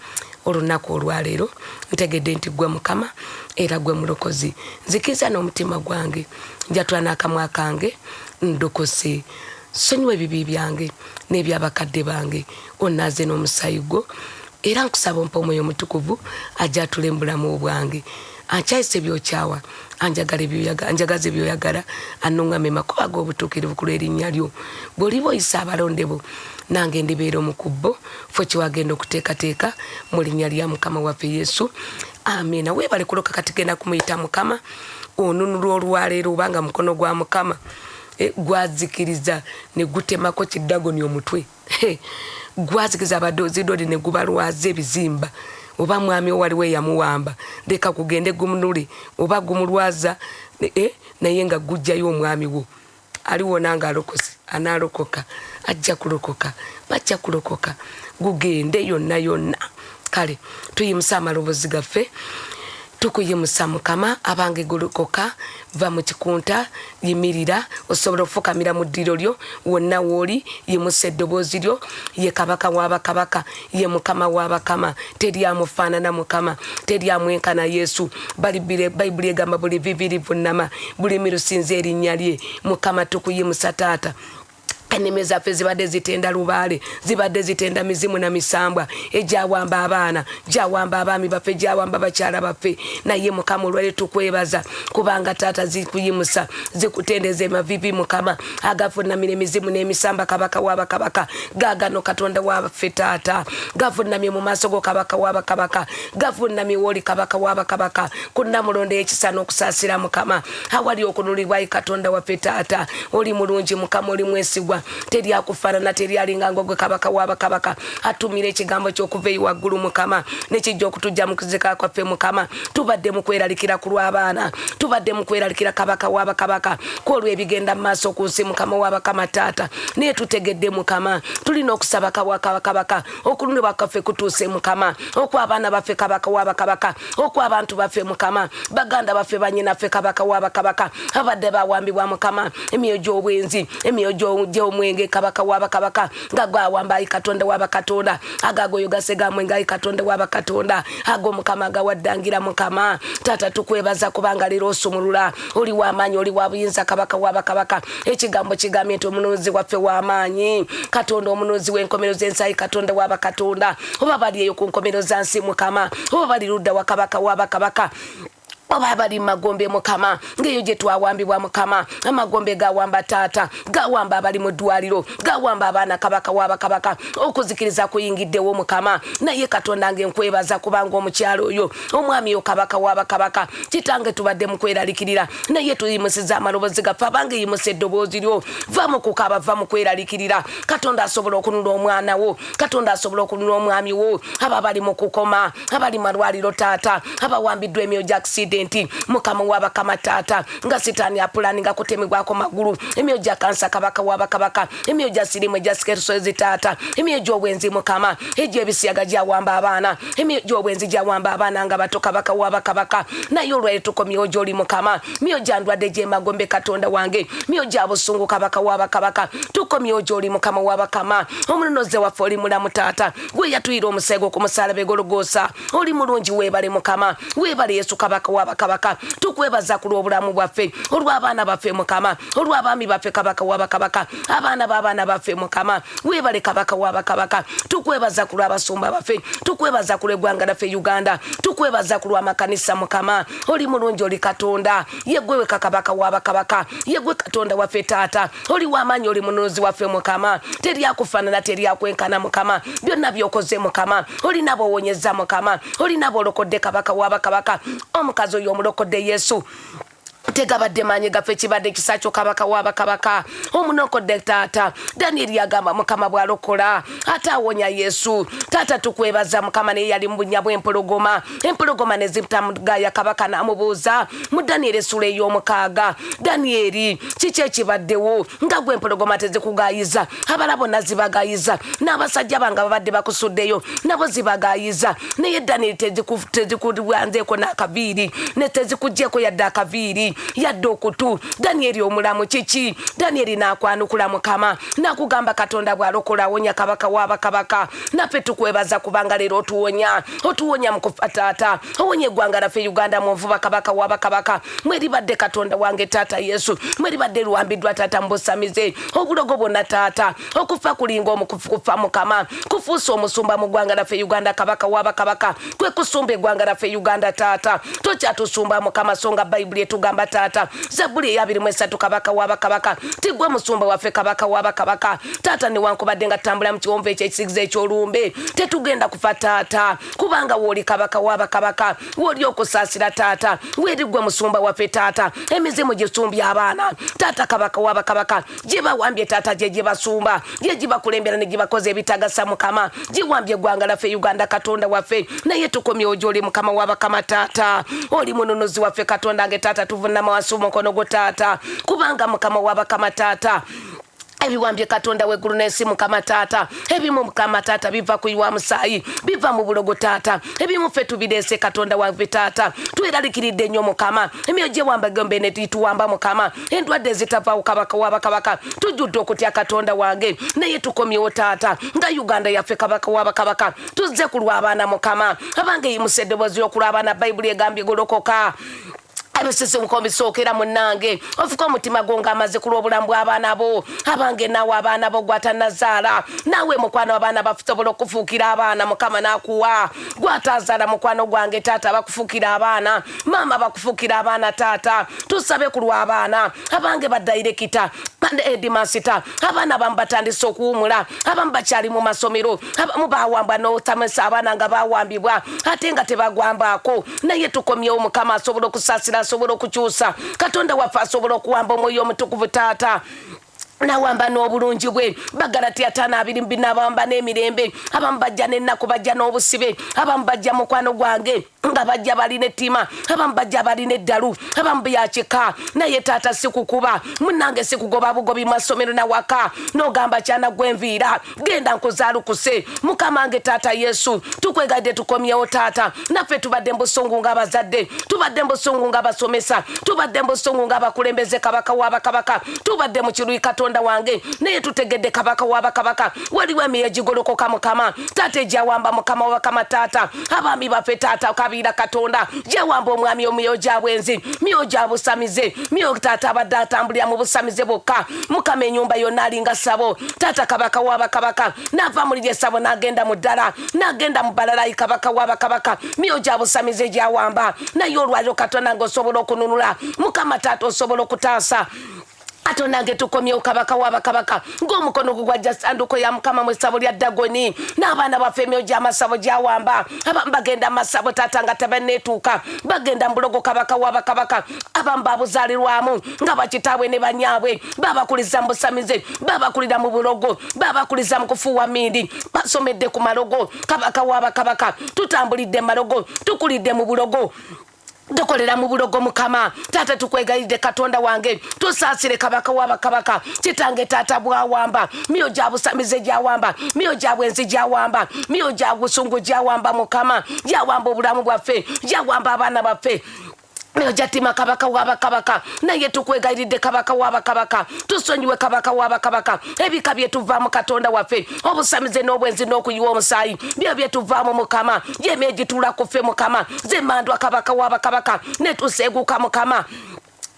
olunaku olwaleero ntegedde nti ggwe Mukama era ggwe Mulokozi, nzikiriza n'omutima gwange, njatula n'akamwa kange ndokose. Sonyiwa ebibi byange n'ebyabakadde bange, onnaaze n'omusaayi gwo. Era nkusaba ompe Omwoyo Omutukuvu ajje atule mu bulamu bwange, ankyayise by'okyawa, anjagaze by'oyagala, annuŋŋame makubo ag'obutuukirivu ku lw'erinnya lyo. Bw'oliba oyisa abalonde bo, nange ndibeera omu ku bo, ffe kye wagenda okuteekateeka mu linnya lya Mukama waffe Yesu, amiina. Weebale kuloka. Kati genda kumuyita Mukama onunulwa olwaleero, obanga mukono gwa Mukama gwazikiriza ne gutemako kiddagoni omutwe, gwazikiriza abadozidodi ne gubalwaza ebizimba. Oba mwami owaliwo eyamuwamba, leka kugende gumunule oba gumulwaza, naye nga gujjayo omwami wo aliwona nga alokose, anaalokoka, ajja kulokoka, bajja kulokoka, gugende yonna yonna. Kale tuyimusa amaloboozi gaffe. Tukuyimusa Mukama. Abange golokoka, va mu kikunta, yimirira, osobola okufukamira mu ddiro lyo wonna w'oli, yimusa eddoboozi lyo. Ye kabaka w'abakabaka, ye mukama w'abakama, teri amufaanana Mukama, teri amwenkana Yesu. Bayibuli egamba buli vivi livunnama, buli mirusinza erinnya lye. Mukama tukuyimusa taata. Ennimi zaffe zibadde zitenda lubaale, zibadde zitenda mizimu na misambwa egyawamba abaana, gyawamba abaami baffe, gyawamba bakyala baffe. Naye Mukama olwale tukwebaza kubanga taata zikuyimusa, zikutendeza emavivi Mukama agavunamira emizimu n'emisamba. Kabaka w'abakabaka, gaagano Katonda waffe taata, gavunamye mu maaso go Kabaka w'abakabaka, gavunamye wooli Kabaka w'abakabaka, ku nnamulondo y'ekisa n'okusaasira Mukama awali okunulibwa. Katonda waffe taata, oli mulungi Mukama, oli mwesigwa, teri akufaanana, teri alinga ngogwe Kabaka w'abakabaka atumira ekigambo ky'okuva eyi waggulu Mukama nekijja okutujja mu kuzika kwaffe. Mukama tubadde mu kweralikira ku lw'abaana, tubadde mu kweralikira Kabaka w'abakabaka kwolwo ebigenda mu maaso ku nsi Mukama w'abakama taata. Naye tutegedde Mukama tulina okusaba kabaka, okulundibwa kwaffe kutuuse Mukama, okw'abaana baffe Kabaka w'abakabaka, okw'abantu baffe Mukama, baganda baffe, bannyinaffe Kabaka w'abakabaka abadde bawambibwa Mukama, emyoyo gy'obwenzi, emyoyo gy'omwenge Kabaka w'abakabaka nga gwawamba ayi Katonda w'abakatonda, agagoyo gasegamwenge ayi Katonda w'abakatonda, ago Mukama agawaddangira Mukama taata. Tukwebaza kubanga leero osumulula, oli w'amaanyi, oli wa buyinza Kabaka w'abakabaka. Ekigambo kigambye nti omununuzi waffe w'amaanyi, Katonda omununuzi w'enkomero z'ensi ayi Katonda w'abakatonda. Oba bali eyo ku nkomero za nsi Mukama, oba bali ludda wa Kabaka w'abakabaka, oba bali magombe Mukama ng'eyo gye twawambibwa Mukama, amagombe gawamba taata, gawamba abali mu ddwaliro, gawamba abaana Kabaka w'abakabaka, okuzikiriza kuyingiddewo Mukama. Naye Katonda nge nkwebaza kubanga omukyalo oyo, omwami oyo Kabaka w'abakabaka kitange tubadde mu kweralikirira, naye tuyimusiza amaloboozi gaffe. Abange yimusa eddoboozi lyo, va mu kukaaba, va mu kweralikirira. Katonda asobola okunula omwana wo, Katonda asobola okunula omwami wo. Abo abali mu kukoma, abali malwaliro taata, abawambiddwa emyoyo gya accident Mukama w'abakama taata nga sitaani apulaninga kutemebwako magulu, emyoyo gya kansa Kabaka w'abakabaka, emyoyo gya sirimu, egya sikerusozi taata, emyoyo gy'obwenzi Mukama, egy'ebisiyaga gyawamba abaana, emyoyo gy'obwenzi gyawamba abaana nga bato Kabaka w'abakabaka. Naye olwali tukomyewo gy'oli Mukama. Myoyo gya ndwadde gy'emagombe Katonda wange, myoyo gya busungu Kabaka w'abakabaka, tukomyewo gy'oli Mukama w'abakama. Omunonoze waffe oli mulamu taata, gwe yatuyira omuseego ku musalaba egologoosa. Oli mulungi, weebale Mukama, weebale Yesu Kabaka w'abakabaka. Tukwebaza ku lw'obulamu bwaffe, olw'abaana baffe Mukama, olw'abaami baffe Kabaka w'abakabaka, abaana b'abaana baffe Mukama, weebale Kabaka w'abakabaka. Tukwebaza ku lw'abasumba baffe, tukwebaza ku lw'eggwanga laffe Uganda, tukwebaza ku lw'amakanisa Mukama. Oli mulungi, oli Katonda, yeggwe weka Kabaka w'abakabaka, yeggwe Katonda waffe taata, oli w'amaanyi, oli mununuzi waffe Mukama, teri akufaanana, teri akwenkana Mukama. Byonna by'okoze Mukama, olina bw'owonyeza Mukama, olina bw'olokodde Kabaka w'abakabaka, omukazi oyo omulokodde Yesu. Tegabadde maanyi gaffe, kibadde kisa kyo Kabaka w'abakabaka, omunokodde taata. Danieri yagamba Mukama bw'alokola ate awonya Yesu. Taata tukwebaza Mukama. Naye yali mu bunnya bw'empologoma, empologoma ne zitamugaya. Kabaka n'amubuuza mu Danieri essula ey'omukaaga, Danieri, kiki ekibaddewo nga gwe empologoma tezikugayiza, abala bonna zibagayiza, n'abasajja bange babadde bakusuddeyo nabo zibagayiza, naye Danieri tezikuwanzeeko n'akaviiri, ne tezikugyeko yadde akaviiri yadde okutu? Danieri omulamu, kiki? Danieri n'akwanukula Mukama n'akugamba Katonda bw'alokola awonya Kabaka w'abakabaka. Naffe tukwebaza kubanga leero otuwonya, otuwonya mu kufa taata, owonya eggwanga laffe Uganda mu nvuba Kabaka w'abakabaka mweribadde. Katonda wange taata Yesu, mweribadde luwambiddwa taata mu busamize, obulogo bwonna taata, okufa kulinga omukufa Mukama, kufuusa omusumba mu ggwanga laffe Uganda. Kabaka w'abakabaka, kwe kusumba eggwanga laffe Uganda taata, tokyatusumba Mukama. So nga Bayibuli etugamba taata, Zabbuli eya 23, Kabaka w'abakabaka, tigwe musumba waffe Kabaka w'abakabaka taata, newankubadde nga tutambula mu kiwonvu ekyekisigiza ekyolumbe, tetugenda kufa taata, kubanga wooli Kabaka w'abakabaka, wooli okusaasira taata, weeri gwe musumba waffe taata. Emizimu gisumbya abaana taata, Kabaka w'abakabaka, gye bawambye taata, gye gye basumba, gye gibakulembera ne gibakoza ebitagasa Mukama, giwambye eggwanga laffe Uganda Katonda waffe. Naye tukomyewo gy'oli Mukama w'abakama taata, oli mununuzi waffe Katonda nge taata, tuvunama wansi omukono gwo taata, kubanga Mukama w'abakama taata. Ebiwambye Katonda w'eggulu n'ensi Mukama taata. Ebimu Mukama taata biva kuyiwa musaayi, biva mu bulogo taata. Ebimu ffe tubireese Katonda waffe taata. Tweralikiridde nnyo Mukama. Emyoyo gyewamba gombe ne tuwamba Mukama. Endwadde ezitavaawo Kabaka w'abakabaka. Tujjudde okutya Katonda wange. Naye tukomyewo taata. Nga Uganda yaffe Kabaka w'abakabaka. Tuzze ku lw'abaana Mukama. Abange yimusa eddoboozi ly'okulw'abaana. Bayibuli egambye golokoka. Ebisisimuko bisookera munnange. Ofuka omutima gwo ng'amaze ku lw'obulamu bw'abaana bo. Abange naawe abaana bo gw'atannazaala. Naawe mukwano abaana basobola okufuukira abaana Mukama n'akuwa. Gw'ataazaala mukwano gwange taata bakufuukira abaana. Maama bakufuukira abaana taata. Tusabe ku lw'abaana. Abange ba dayirekita, ba heedimasita, abaana abamu batandise okuwumula, abamu bakyali mu masomero, abamu bawambwa n'otamesa abaana nga bawambibwa ate nga tebagwambaako. Naye tukomyewo Mukama asobola okusaasira, asobola okukyusa. Katonda waffe asobola okuwamba omwoyo omutukuvu taata. Nawamba n'obulungi bwe. Bagalatiya 5:24 bawamba n'emirembe. Abamu bajja n'ennaku, bajja n'obusibe. Abamu bajja mukwano gwange nga bajja balina ettima. Abamu bajja balina eddalu. Abamu byakika. Naye taata sikukuba. Munnange sikugoba bugobi mu masomero na waka. N'ogamba kyana gwenviira. Genda nkuzaalukuse. Mukama nge taata Yesu. Tukwegadde tukomyewo taata. Naffe tubadde mu busungu ng'abazadde. Tubadde mu busungu ng'abasomesa. Tubadde mu busungu ng'abakulembeze Kabaka w'abakabaka. Tubadde mu kiruyi Katonda wange. Naye tutegedde Kabaka w'abakabaka. Waliwo emyoyo egigolokoka Mukama. Taata egyawamba Mukama w'abakama taata. Abaami baffe taata kabiira Katonda. Gyawamba omwami omyoyo gya bwenzi, myoyo gya busamize, myoyo taata abadde atambulira mu busamize bwokka. Mukama ennyumba yonna alinga ssabo. Taata Kabaka w'abakabaka n'ava mu liri essabo n'agenda mu ddala, n'agenda mu balalayi Kabaka w'abakabaka. Myoyo gya busamize gyawamba. Naye olwaliro Katonda ng'osobola okununula. Mukama taata osobola okutaasa. Ate nange tukomyewo Kabaka w'abakabaka ng'omukono gwe gwajja ssanduuko ya Mukama mu ssabo lya Dagoni. N'abaana baffe emyoyo gy'amasabo gyawamba. Abamu bagenda mu masabo taata nga tebanneetuuka, bagenda mu bulogo Kabaka w'abakabaka. Abamu babuzaalirwamu nga bakitaabwe ne banyaabwe babakuliza mu busamize, babakulira mu bulogo, babakuliza mu kufuuwa mmindi, basomedde ku malogo. Kabaka w'abakabaka tutambulidde mu malogo, tukulidde mu bulogo, tukolera mu bulogo Mukama. Taata tukwegayiridde Katonda wange, tusaasire Kabaka w'abakabaka. Kitange taata bwawamba, myoyo gya busamize gyawamba, myoyo gya bwenzi gyawamba, myoyo gya busungu gyawamba Mukama, gyawamba obulamu bwaffe, gyawamba abaana baffe. Myoyo gya ttima Kabaka w'abakabaka. Naye tukwegayiridde Kabaka w'abakabaka, tusonyiwe Kabaka w'abakabaka ebika bye tuvaamu Katonda waffe, obusamize n'obwenzi n'okuyiwa omusaayi byo bye tuvaamu Mukama. Gyemyoyo egituula ku ffe Mukama, zemmandwa Kabaka w'abakabaka, ne tuseeguka Mukama.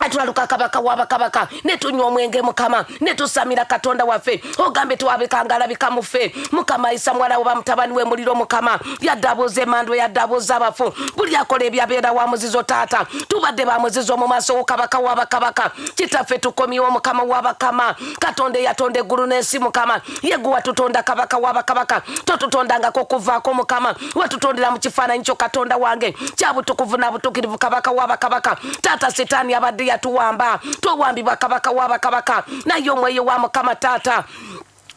Atwaluka Kabaka w'abakabaka, ne tunywa omwenge Mukama, ne tusamira Katonda waffe. Ogambe twabikanga alabika mu ffe Mukama. Ayisa muwala we bamutabani we muliro Mukama. Yadde abuuza emandwa, yadde abuuza abafu. Buli akola ebyabeera wa muzizo taata. Tubadde ba muzizo mu maaso go Kabaka w'abakabaka. Kitaffe tukomyewo Mukama w'abakama. Katonda eyatonda eggulu n'ensi Mukama, ye gwe watutonda Kabaka w'abakabaka. Totutondangako okuvaako Mukama, watutondera mu kifaananyi kyo Katonda wange kya butukuvu na butuukirivu Kabaka w'abakabaka. Taata Sitaani abadde yatuwamba, twewambibwa Kabaka w'abakabaka. Naye omwoyo wa Mukama taata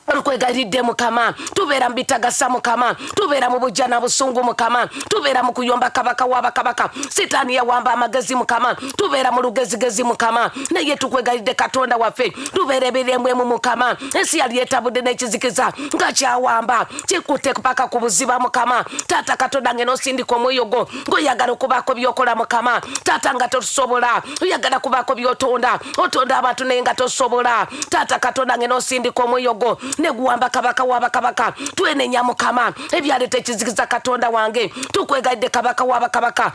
olukwegayiridde Mukama, tubeera mu bitagasa Mukama, tubeera mu bujja na busungu Mukama, tubeera mu kuyomba Kabaka w'abakabaka. Sitaani yawamba amagezi Mukama, tubeera mu lugezigezi Mukama. Naye tukwegayiridde Katonda waffe, tubeera ebirembwemu Mukama. Ensi yali etabudde n'ekizikiza nga kyawamba, kikutte paka ku buziba Mukama. Taata Katonda nge n'osindika omwoyo gwo ng'oyagala okubaako by'okola Mukama. Taata nga tosobola, oyagala kubaako by'otonda, otonda abantu naye nga tosobola. Taata Katonda nge n'osindika omwoyo gwo ne guwamba Kabaka w'abakabaka. Twenenya Mukama ebyaleeta ekizikiza Katonda wange. Tukwegayiridde Kabaka w'abakabaka.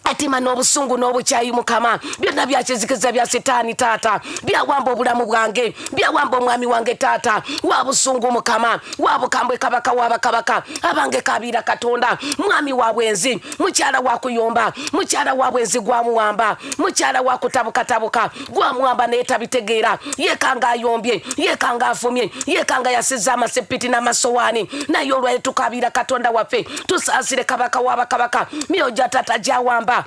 Etima n'obusungu n'obukyayi Mukama byonna byakizikiza bya Sitaani taata, byawamba obulamu bwange, byawamba omwami wange taata. Wa busungu Mukama, wa bukambwe Kabaka w'abakabaka. Abange kabiira Katonda, mwami wa bwenzi, mukyala wa kuyomba, mukyala wa bwenzi gwamuwamba, mukyala wa kutabukatabuka gwamuwamba, naye tabitegeera. Yekanga ayombye, yekanga afumye, yekanga yasizza amasepiti n'amasowaani. Naye olwale tukabiira Katonda waffe, tusaasire Kabaka w'abakabaka. Myoyo gya taata gyawamba.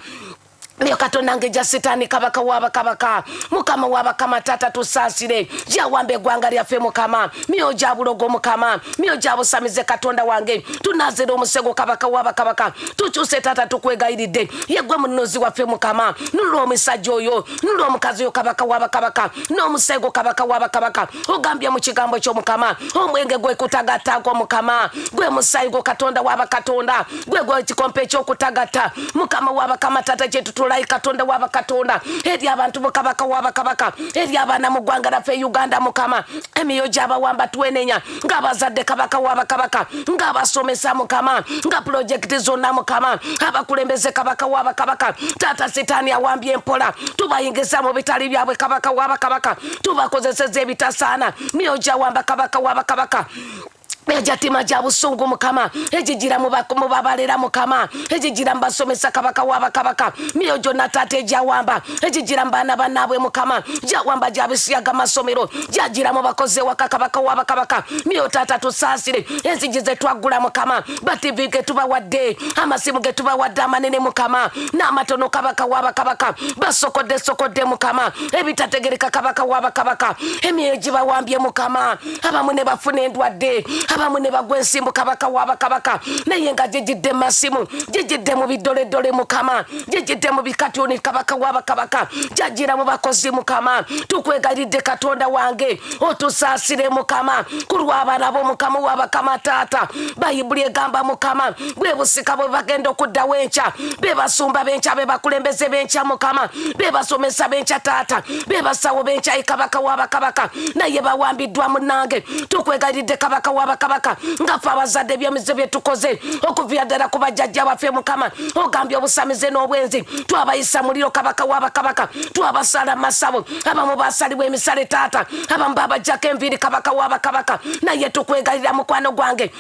Myo Katonda ng'ejja Sitaani kabaka w'abakabaka, Mukama w'abakama, taata tusaasire, gyawamba eggwanga lyaffe Mukama, myoyo gya bulogo Mukama, myoyo gya busamize Katonda wange, tunaazira omusego kabaka w'abakabaka, tukyuse taata tukwegayiridde, yeggwe mununuzi waffe Mukama, nunula omusajja oyo, nunula omukazi oyo kabaka w'abakabaka, n'omusego kabaka w'abakabaka, ogambye mu kigambo kyo Mukama, omwenge gwe kutagattako Mukama, gwe musaayi gwo Katonda w'abakatonda, gwe gwe ekikompe eky'okutagatta Mukama w'abakama, taata kye tutulayi Katonda w'abakatonda, eri abantu bo kabaka w'abakabaka, eri abaana mu ggwanga lyaffe Uganda Mukama, emyoyo gy'abawamba twenenya ng'abazadde kabaka w'abakabaka, ng'abasomesa Mukama, nga pulojekiti zonna Mukama, abakulembeze kabaka w'abakabaka, taata Sitaani awambye empola, tubayingiza mu bitali byabwe kabaka w'abakabaka, tubakozeseza ebitasaana, myoyo gy'awamba kabaka w'abakabaka, ejatima gya busungu Mukama, egigira mu babalera Mukama, egigira mu basomesa kabaka w'abakabaka, myoyo gyonna taata egyawamba, egigira mu baana bannaabwe Mukama, gyawamba gyabisiyaga masomero, gyagira mu bakozi ewaka kabaka w'abakabaka, myoyo taata tusaasire, enzigi ze twaggula Mukama, ba TV ge tubawadde, amasimu ge tubawadde amanene Mukama, n'amatono kabaka w'abakabaka, basokodde sokodde Mukama, ebitategereka kabaka w'abakabaka, emyoyo gibawambye Mukama, abamu ne bafuna endwadde, abamu ne bagwa ensimbu kabaka w'abakabaka, naye nga gigidde mu masimu, gigidde mu bidoledole Mukama, gigidde mu bikatyuni kabaka w'abakabaka, gyagira mu bakozi Mukama, tukwegayiridde Katonda wange, otusaasire Mukama, ku lw'abaana bo Mukama w'abakama taata, Bayibuli egamba Mukama, bwe busika bwe bagenda okuddawo enkya, be basumba b'enkya, be bakulembeze b'enkya Mukama, be basomesa b'enkya taata, be basawo b'enkya ye kabaka w'abakabaka, naye bawambiddwa munnange, tukwegayiridde kabaka w'abakabaka, nga ffe abazadde ebyemize bye tukoze okuviira ddala ku bajjajja baffe Mukama, ogambye obusamize n'obwenzi, twabayisa muliro kabaka w'abakabaka, twabasala masabo, abamu basalibwa emisale taata, abamu babajjako enviiri kabaka w'abakabaka, naye tukwegayirira mukwano gwange,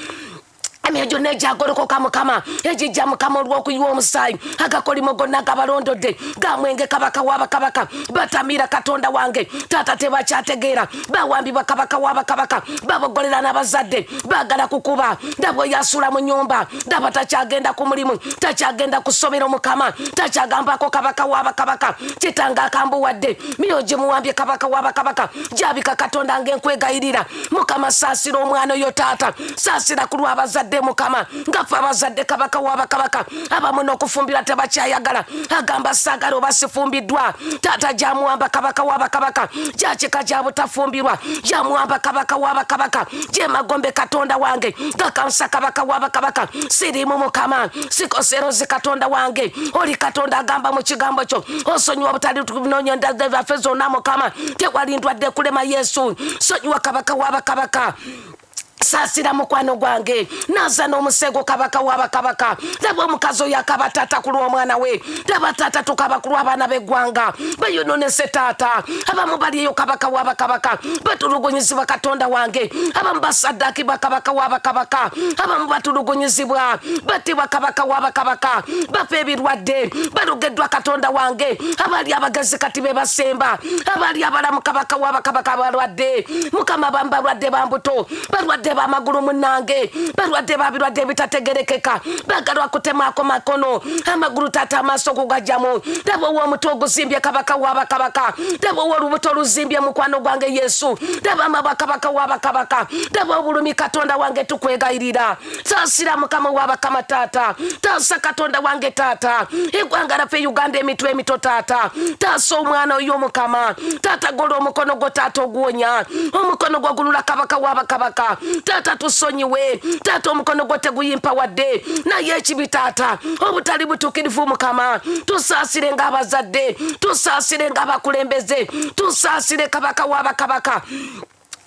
emyoyo gyonna egyagolokoka Mukama, egijja Mukama olw'okuyiwa omusaayi, agakolimo gonna gabalondodde, gamwenge kabaka w'abakabaka, batamira Katonda wange, taata tebakyategeera, bawambibwa kabaka w'abakabaka, babogolera n'abazadde, baagala kukuba, ndaba oyo asula mu nnyumba, ndaba takyagenda ku mulimu, takyagenda ku ssomero Mukama, takyagambako kabaka w'abakabaka, kitange akambuwadde, myoyo gimuwambye kabaka w'abakabaka, gyabika Katonda ng'enkwegayirira Mukama, saasira omwana oyo taata, saasira ku lw'abazadde Mukama, nga ffe abazadde kabaka w'abakabaka, abamu n'okufumbirwa tebakyayagala, agamba saagala oba sifumbiddwa, taata gyamuwamba kabaka w'abakabaka, gyakika gya butafumbirwa, gyamuwamba kabaka w'abakabaka, gyemagombe Katonda wange, gakansa kabaka w'abakabaka, siriimu Mukama, sikoserozi Katonda wange, oli Katonda agamba mu kigambo kyo, osonyiwa obutali tunoonya endwadde zaffe zonna Mukama, tewali ndwadde kulema Yesu, sonyiwa kabaka w'abakabaka, saasira mukwano gwange, naza n'omusego kabaka w'abakabaka, laba omukazi oyo akaba taata ku lw'omwana we, laba taata tukaba ku lw'abaana b'eggwanga, bayonoonese taata, abamu bali eyo kabaka w'abakabaka, batulugunyizibwa Katonda wange, abamu basaddaakibwa kabaka w'abakabaka, abamu batulugunyizibwa, battibwa kabaka w'abakabaka, bafa ebirwadde, balogeddwa Katonda wange, abali abagezi kati be basemba, abali abalamu kabaka w'abakabaka balwadde, Mukama abamu balwadde ba mbuto, balwadde b'amagulu munnange, balwadde babirwadde ebitategerekeka, baagalwa kutemako makono, amagulu taata amaaso gugajjamu, laba ow'omutwe oguzimbye kabaka w'abakabaka, laba ow'olubuto oluzimbye mukwano gwange Yesu, laba amabwa kabaka w'abakabaka, laba obulumi Katonda wange tukwegayirira, saasira Mukama w'abakama taata, taasa Katonda wange taata, eggwanga laffe Uganda emitwe emito taata, taasa omwana oyo Mukama, taata gola omukono gwo taata oguwonya, omukono gwo gulula kabaka w'abakabaka, taata tusonyiwe, taata omukono gwo teguyimpa wadde, naye ekibi taata obutali butuukirivu Mukama, tusaasire ng'abazadde, tusaasire ng'abakulembeze, tusaasire kabaka w'abakabaka,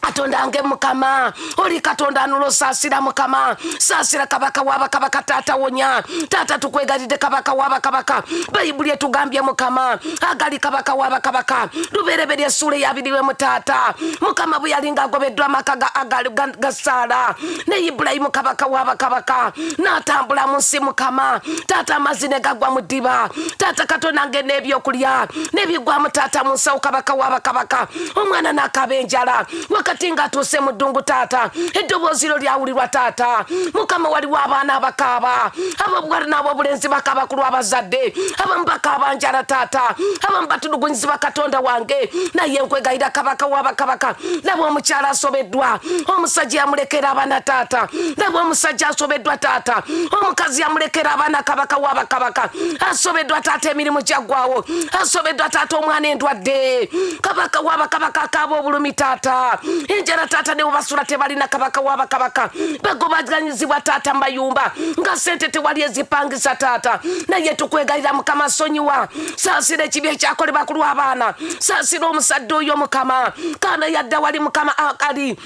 Katonda nge Mukama, oli Katonda anulo saasira Mukama, saasira kabaka w'abakabaka taata wonya, taata tukwegayiridde kabaka w'abakabaka, Bayibuli etugambye Mukama, agali kabaka w'abakabaka, lubereberye essuula eyabiriwemu taata, Mukama bwe yali ng'agobeddwa amaka ga Saala, ne Ibulayimu kabaka w'abakabaka, n'atambula mu nsi Mukama, taata amazzi ne gagwa mu ddiba, taata Katonda nge n'ebyokulya, n'ebigwamu taata mu nsawo kabaka w'abakabaka, omwana n'akaaba enjala, wakati Kati ng'atuuse mu ddungu taata, eddoboozi lyo lyawulirwa taata. Mukama, waliwo abaana abakaaba, ab'obuwala n'ab'obulenzi bakaaba ku lw'abazadde, abamu bakaaba njala taata, abamu batulugunyizibwa Katonda wange. Naye nkwegayira Kabaka w'abakabaka, laba omukyala asobeddwa, omusajja yamulekera abaana taata, laba omusajja asobeddwa taata, omukazi yamulekera abaana. Kabaka w'abakabaka asobeddwa taata, emirimu gyaggwawo, asobeddwa taata, omwana endwadde. Kabaka w'abakabaka akaaba obulumi taata, enjala taata, ne webasula tebalina. Kabaka w'abakabaka bagobaganyizibwa taata mu mayumba nga sente tewali ezipangisa taata. Naye tukwegayira Mukama, sonyiwa, saasira ekibi ekyakolebwa ku lw'abaana, saasira omusadde oyo Mukama. Kaana yadda wali Mukama ali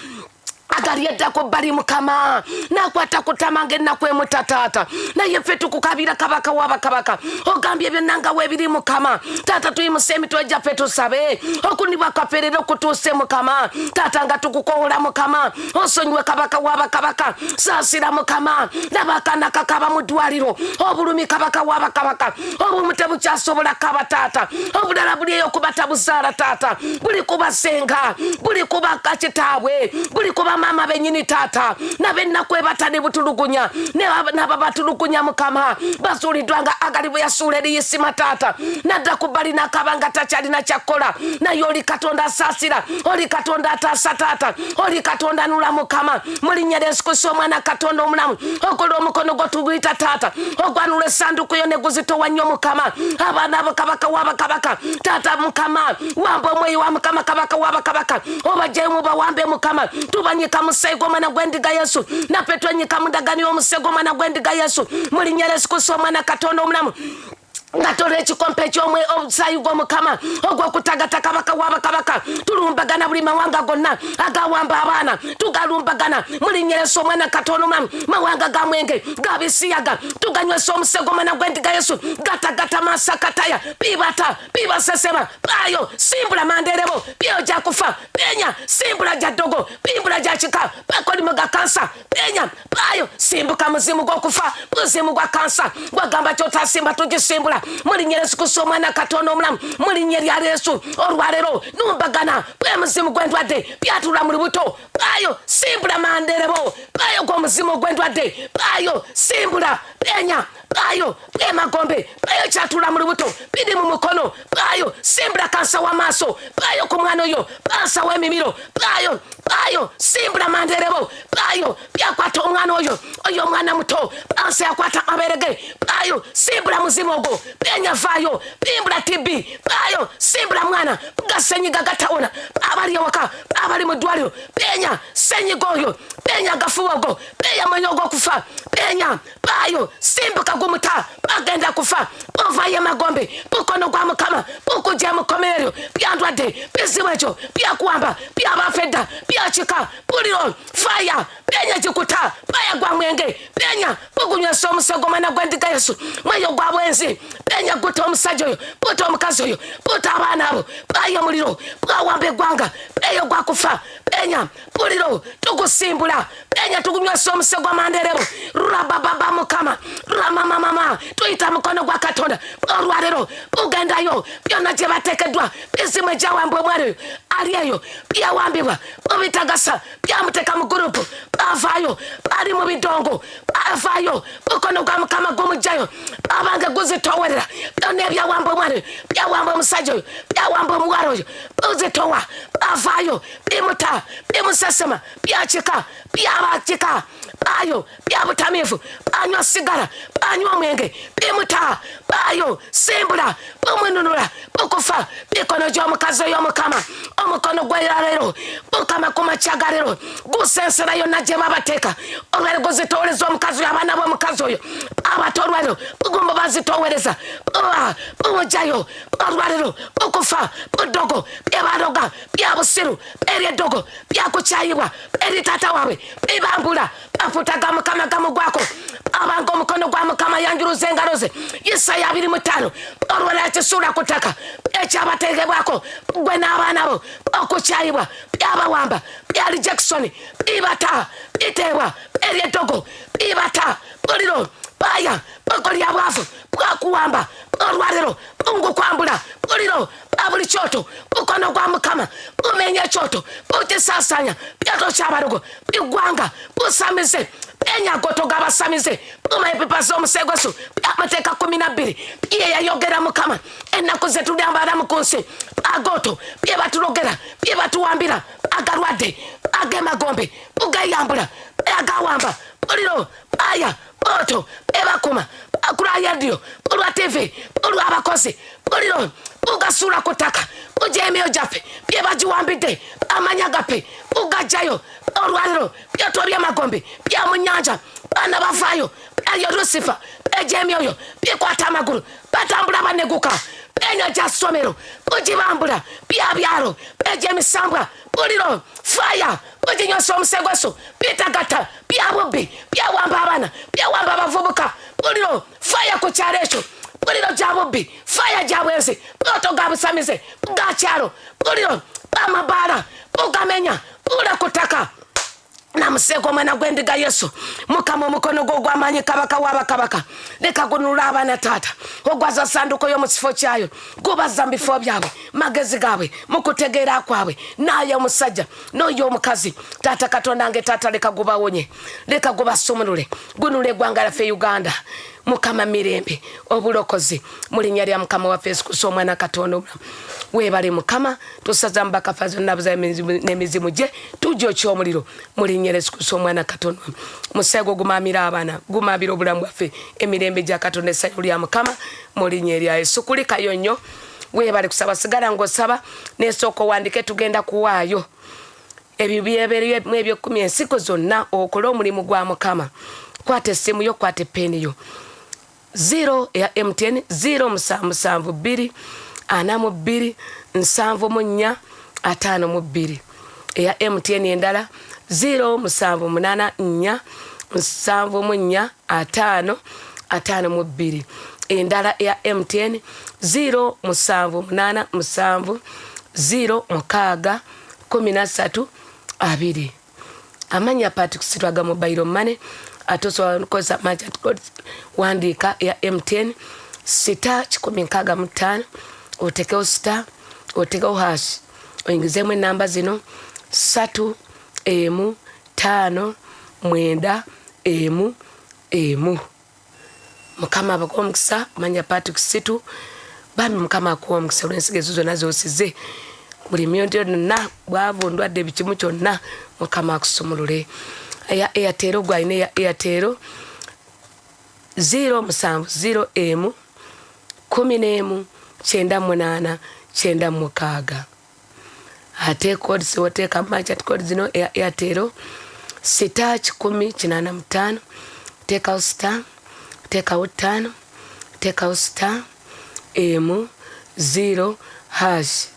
agali eddako bbali Mukama, nakwata kutama ngaennaku emuta taata. Naye ffe tukukabira Kabaka w'abakabaka, ogambye byonna nga weebiri Mukama taata. Tuyimusa emitwe gyaffe tusabe okunibwa kwaffe leero kutuuse Mukama taata, nga tukukowola Mukama, osonyiwe Kabaka w'abakabaka, saasira Mukama. Laba akaana kakaba mu ddwaliro obulumi, Kabaka w'abakabaka, obumu tebukyasobola kaba taata, obulala buli eyo kubatabuzaala taata, buli kubasenga, buli kuba kitaabwe, buli kuba maama benyini taata, nabennaku ebata ne butulugunya nababatulugunya Mukama. Basuuliddwa nga Agali bwe yasuula eriyisima taata, nadda ku bbali nakaba nga takyalina kyakkola. Naye oli Katonda asaasira, oli Katonda ataasa taata, oli Katonda anula Mukama. Mu linnya lya Yesu Kristo omwana Katonda omulamu, okola omukono gwo tuguyita taata, ogwanula essanduku yo ne guzitowa nnyo Mukama. Abaana abo Kabaka w'abakabaka taata Mukama, wamba omweyo wa Mukama Kabaka w'abakabaka, obajjayo mubawambe Mukama. Tubanyika musayi gw'omwana gw'endiga Yesu, naffe twenyika mu ndagaano y'omusaayi gw'omwana gw'endiga Yesu, mu linnya lya Yesu Kristo omwana Katonda omulamu, nga tola ekikompe eky'omusaayi gw'Omukama ogw'okutagata. Kabaka w'abakabaka, tulumbagana buli mawanga gonna agawamba abaana, tugalumbagana mu linnya lya Yesu omwana Katonda omulamu. Mawanga ga mwenge, ga bisiyaga, tuganywesa omusaayi gw'omwana gw'endiga Yesu. Gatagata masakataya bibata bibasesema bayo simbula manderebo byo jakufa penya simbula jaddogo bimbula jakika bakolimo ga kansa penya bayo simbuka muzimu gw'okufa, muzimu gwa kansa gwagamba kyotasimba tugisimbula mu linnya lya Yesu Kristo omwana Katonda omulamu. Mu linnya lya Yesu olwaleero numbagana bwe muzimu gw'endwadde byatula mu lubuto bayo simbula manderebo bayo gw'omuzimu gw'endwadde bayo simbula penya bayo bwemagombe bayo kyatula mu lubuto biri mu mukono bayo simbula kansa w'amaaso bayo ku mwana oyo, kansa w'emimiro bayo bayo simbula manderebo bayo byakwata omwana oyo, oyo omwana muto, kansa yakwata amabeere ge bayo simbula muzimu ogwo penya vaayo bimbula tibi bayo simbula mwana gasenyiga gatawona abali ewaka abali mu ddwaliro penya senyiga oyo penya gafuba ogwo penya mwenye ogwokufa penya bayo simbuka gumuta bagenda kufa buvayo emagombe bukono gwa Mukama bukujja mukomerero byandwadde bizibu ekyo byakuwamba byabafedda byakika buliro faya penya gikuta paya gwa mwenge penya bugunywesa omusego omwana gw'endiga Yesu mweyo gwa bwenzi penya guta omusajja oyo, buta omukazi oyo, buta abaana abo paya omuliro bwawamba eggwanga peyo gwakufa penya buliro tugusimbula penya tugunywesa omusego amanderebo rabababa Mukama ramamamama tuyita mukono gwa Katonda olwaleero bugendayo byonna gye bateekeddwa bizimu egyawambwa omwana oyo ali eyo byawambibwa bubitagasa byamuteeka mu gurupu bavaayo bali mu bidongo bavaayo mukono gwa Mukama gumugjayo abange guzitowerera byonna ebyawamba omwana oyo, byawamba omusajja oyo, byawamba omuwala oyo, buzitowa bavaayo bimuta bimusesema byakika byabakika bayo byabutamiivu banywa sigala banywa omwenge bimuta bayo simbula bumwinunula bukufa mikono gy'omukazi oyo Mukama omukono gw'eraleero Mukama ku makya ga leero gusensera yonna gye babateeka olwaleero guzitowereza omukazi oyo, abaana b'omukazi oyo abato olwaleero bugumba bazitowereza bumugjayo olwaleero bukufa budogo byebaloga bya busiru eri eddogo byakukyayibwa eri taata waabwe bibambula mafuta ga Mukama gamugwako abanga omukono gwa Mukama yanjuluza engalo ze Isaya 25 olwala yakisuula ku ttaka ekyabateekebwako gwe n'abaana bo okukyayibwa byabawamba byali Jackson bibata biteebwa eri eddogo bibata buliro baya boko lya bwavu bwakuwamba olwalero bungukwambula buliro. Buli kyoto bukono gwa Mukama bumenya ekyoto bukisaasanya byoto kyabalugo bigwanga busamize enyagoto gabasamize buma epipa z'omusegosu amateeka 12 ye yayogera Mukama ennaku ze tulyambalamu ku nsi agoto bye batulogera bye batuwambira agalwadde agemagombe bugayambula agawamba buliro aya boto bebakuma kulwa radio kulwa TV kulwa abakozi buliro bugasuula ku ttaka bujja emyoyo gyaffe bye bagiwambidde amanya gaffe bugajjayo olwaliro byoto by'amagombe bya mu nnyanja baana bavaayo eyo Lusifa egy'emyoyo bikwata amagulu batambula baneguka enya gya ssomero bugibambula bya byalo egy'emisambwa buliro faya buginyosa omusegoso bitagatta bya bubbi byawamba abaana byawamba abavubuka buliro faya ku kyalo ekyo buliro gya bubbi faya gya bwenzi bwoto ga busamize bwa kyalo buliro bw'amabaala bugamenya bula ku ttaka namusego omwana gw'endiga Yesu Mukama omukono gwo ogw'amaanyi kabaka w'abakabaka leka gunula abaana taata ogwaza sanduko yo mu kifo kyayo gubazza mu bifo byabwe magezi gaabwe mu kutegeera kwabwe naye omusajja n'oyo omukazi taata Katonda nge taata leka gubawonye leka gubasumulule gunula eggwanga lyaffe Uganda Mukama mirembe obulokozi mu linnya lya Mukama waffe Yesu Kristo omwana Katonda omulamu weebale Mukama tusaza mubakafa zonna buza n'emizimu gye tujja oky'omuliro mu linnya lya Yesu Kristo omwana Katonda musego gumamira abaana gumamira obulamu bwaffe emirembe gya Katonda essanyu lya Mukama mu linnya lya Yesu kulikayo nnyo weebale kusaba sigala ng'osaba n'esooka owandike tugenda kuwaayo ebyo byebeeremu eby'ekkumi ensigo zonna okole omulimu gwa Mukama kwata essimu yo kwata eppeeni yo 0 ya MTN 0 7 7 2 42 74 52 eya MTN endala 0 7 8 4 74 5 52 endala ya MTN 0 7 8 7 0 6 13 2 amanya Patrick Sitwaga mobile money atosobola kukozesa merchant code wandiika ya MTN sita 165 otekewo sita otekewo hash oyingizemu enamba zino 3 1 5 9 1 1 Mukama abakuwa omukisa manya Patrick Situ bambi Mukama akuwa omukisa olw'ensigo ezo zonna z'osize buli myoyo yonna bwavu ndwadde bikimu kyonna Mukama akusumulule eya Airtel gwalina eya Airtel 0 7 0 M 11 98 96 ate code siwoteeka merchant code zino eya Airtel sita 185 teekawo sita teekawo 5 teekawo sita M 0 hash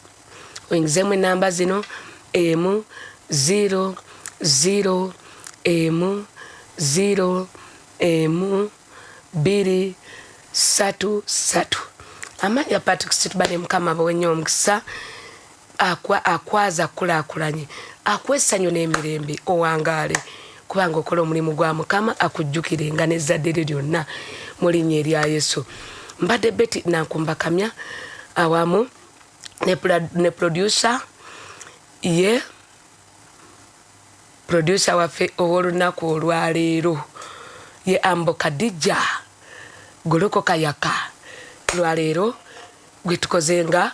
oyingizemu enamba zino M 0 0 M 0 M 2 3 3 amanya Patrick Situbane Mukama abawe omukisa akwaza kulaakulanye akuwa essanyu n'emirembe owangaale kubanga okola omulimu gwa Mukama akujjukire nga n'ezzadde lye lyonna mu linnya erya Yesu. Mbadde Betty Nankumba Kamya awamu ne producer ye producer waffe ow'olunaku olwaleero ye Ambo Kadija Goloko Kayaka lwaleero gwe tukoze nga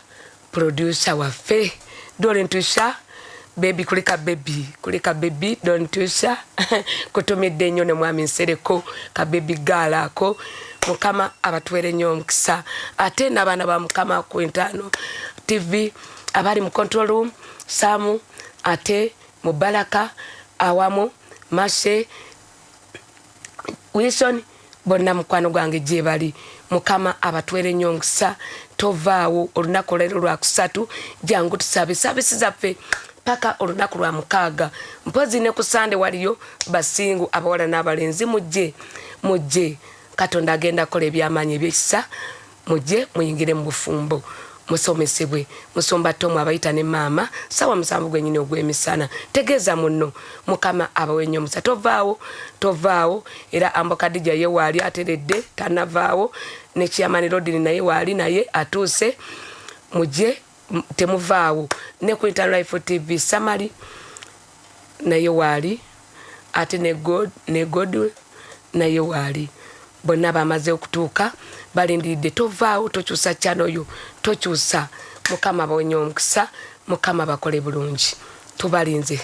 producer waffe Dolentusha baby kulika baby Dolentusha kutumidde nnyo ne mwami Nsereko ka baby gaala ako Mukama abatuwere nnyo omukisa ate n'abaana ba Mukama ku Entaano TV abali mu control room Samu ate Mubaraka awamu Mashe Wilson bonna mukwano gwange gye bali Mukama abatuwere nnyo omukisa tovaawo olunaku olwaleero lwa kusatu jangu tusabe sabisi zaffe paka olunaku lwa mukaaga mpozi ne ku Sande waliyo basingu abawala n'abalenzi mujje Katonda agenda kukola ebyamaanyi ebyekisa mujje muyingire mu bufumbo musomesebwe musomba Tomu abayita ne maama sawa 7 gwennyini ogw'emisana tegeeza munno Mukama abawe nnyo omukisa tovaawo era Ambo Kadija ye waali ateredde tanavaawo ne Chairman Rodin naye waali naye atuuse mujje Temuvaawo ne ku Interlife TV. Samali naye waali, ate ne God, ne Godwill naye waali. Bonna bamaze okutuuka, balindiridde. Tovaawo, tokyusa channel yo, tokyusa. Mukama bawonye omukisa, Mukama bakole bulungi. Tubalinze.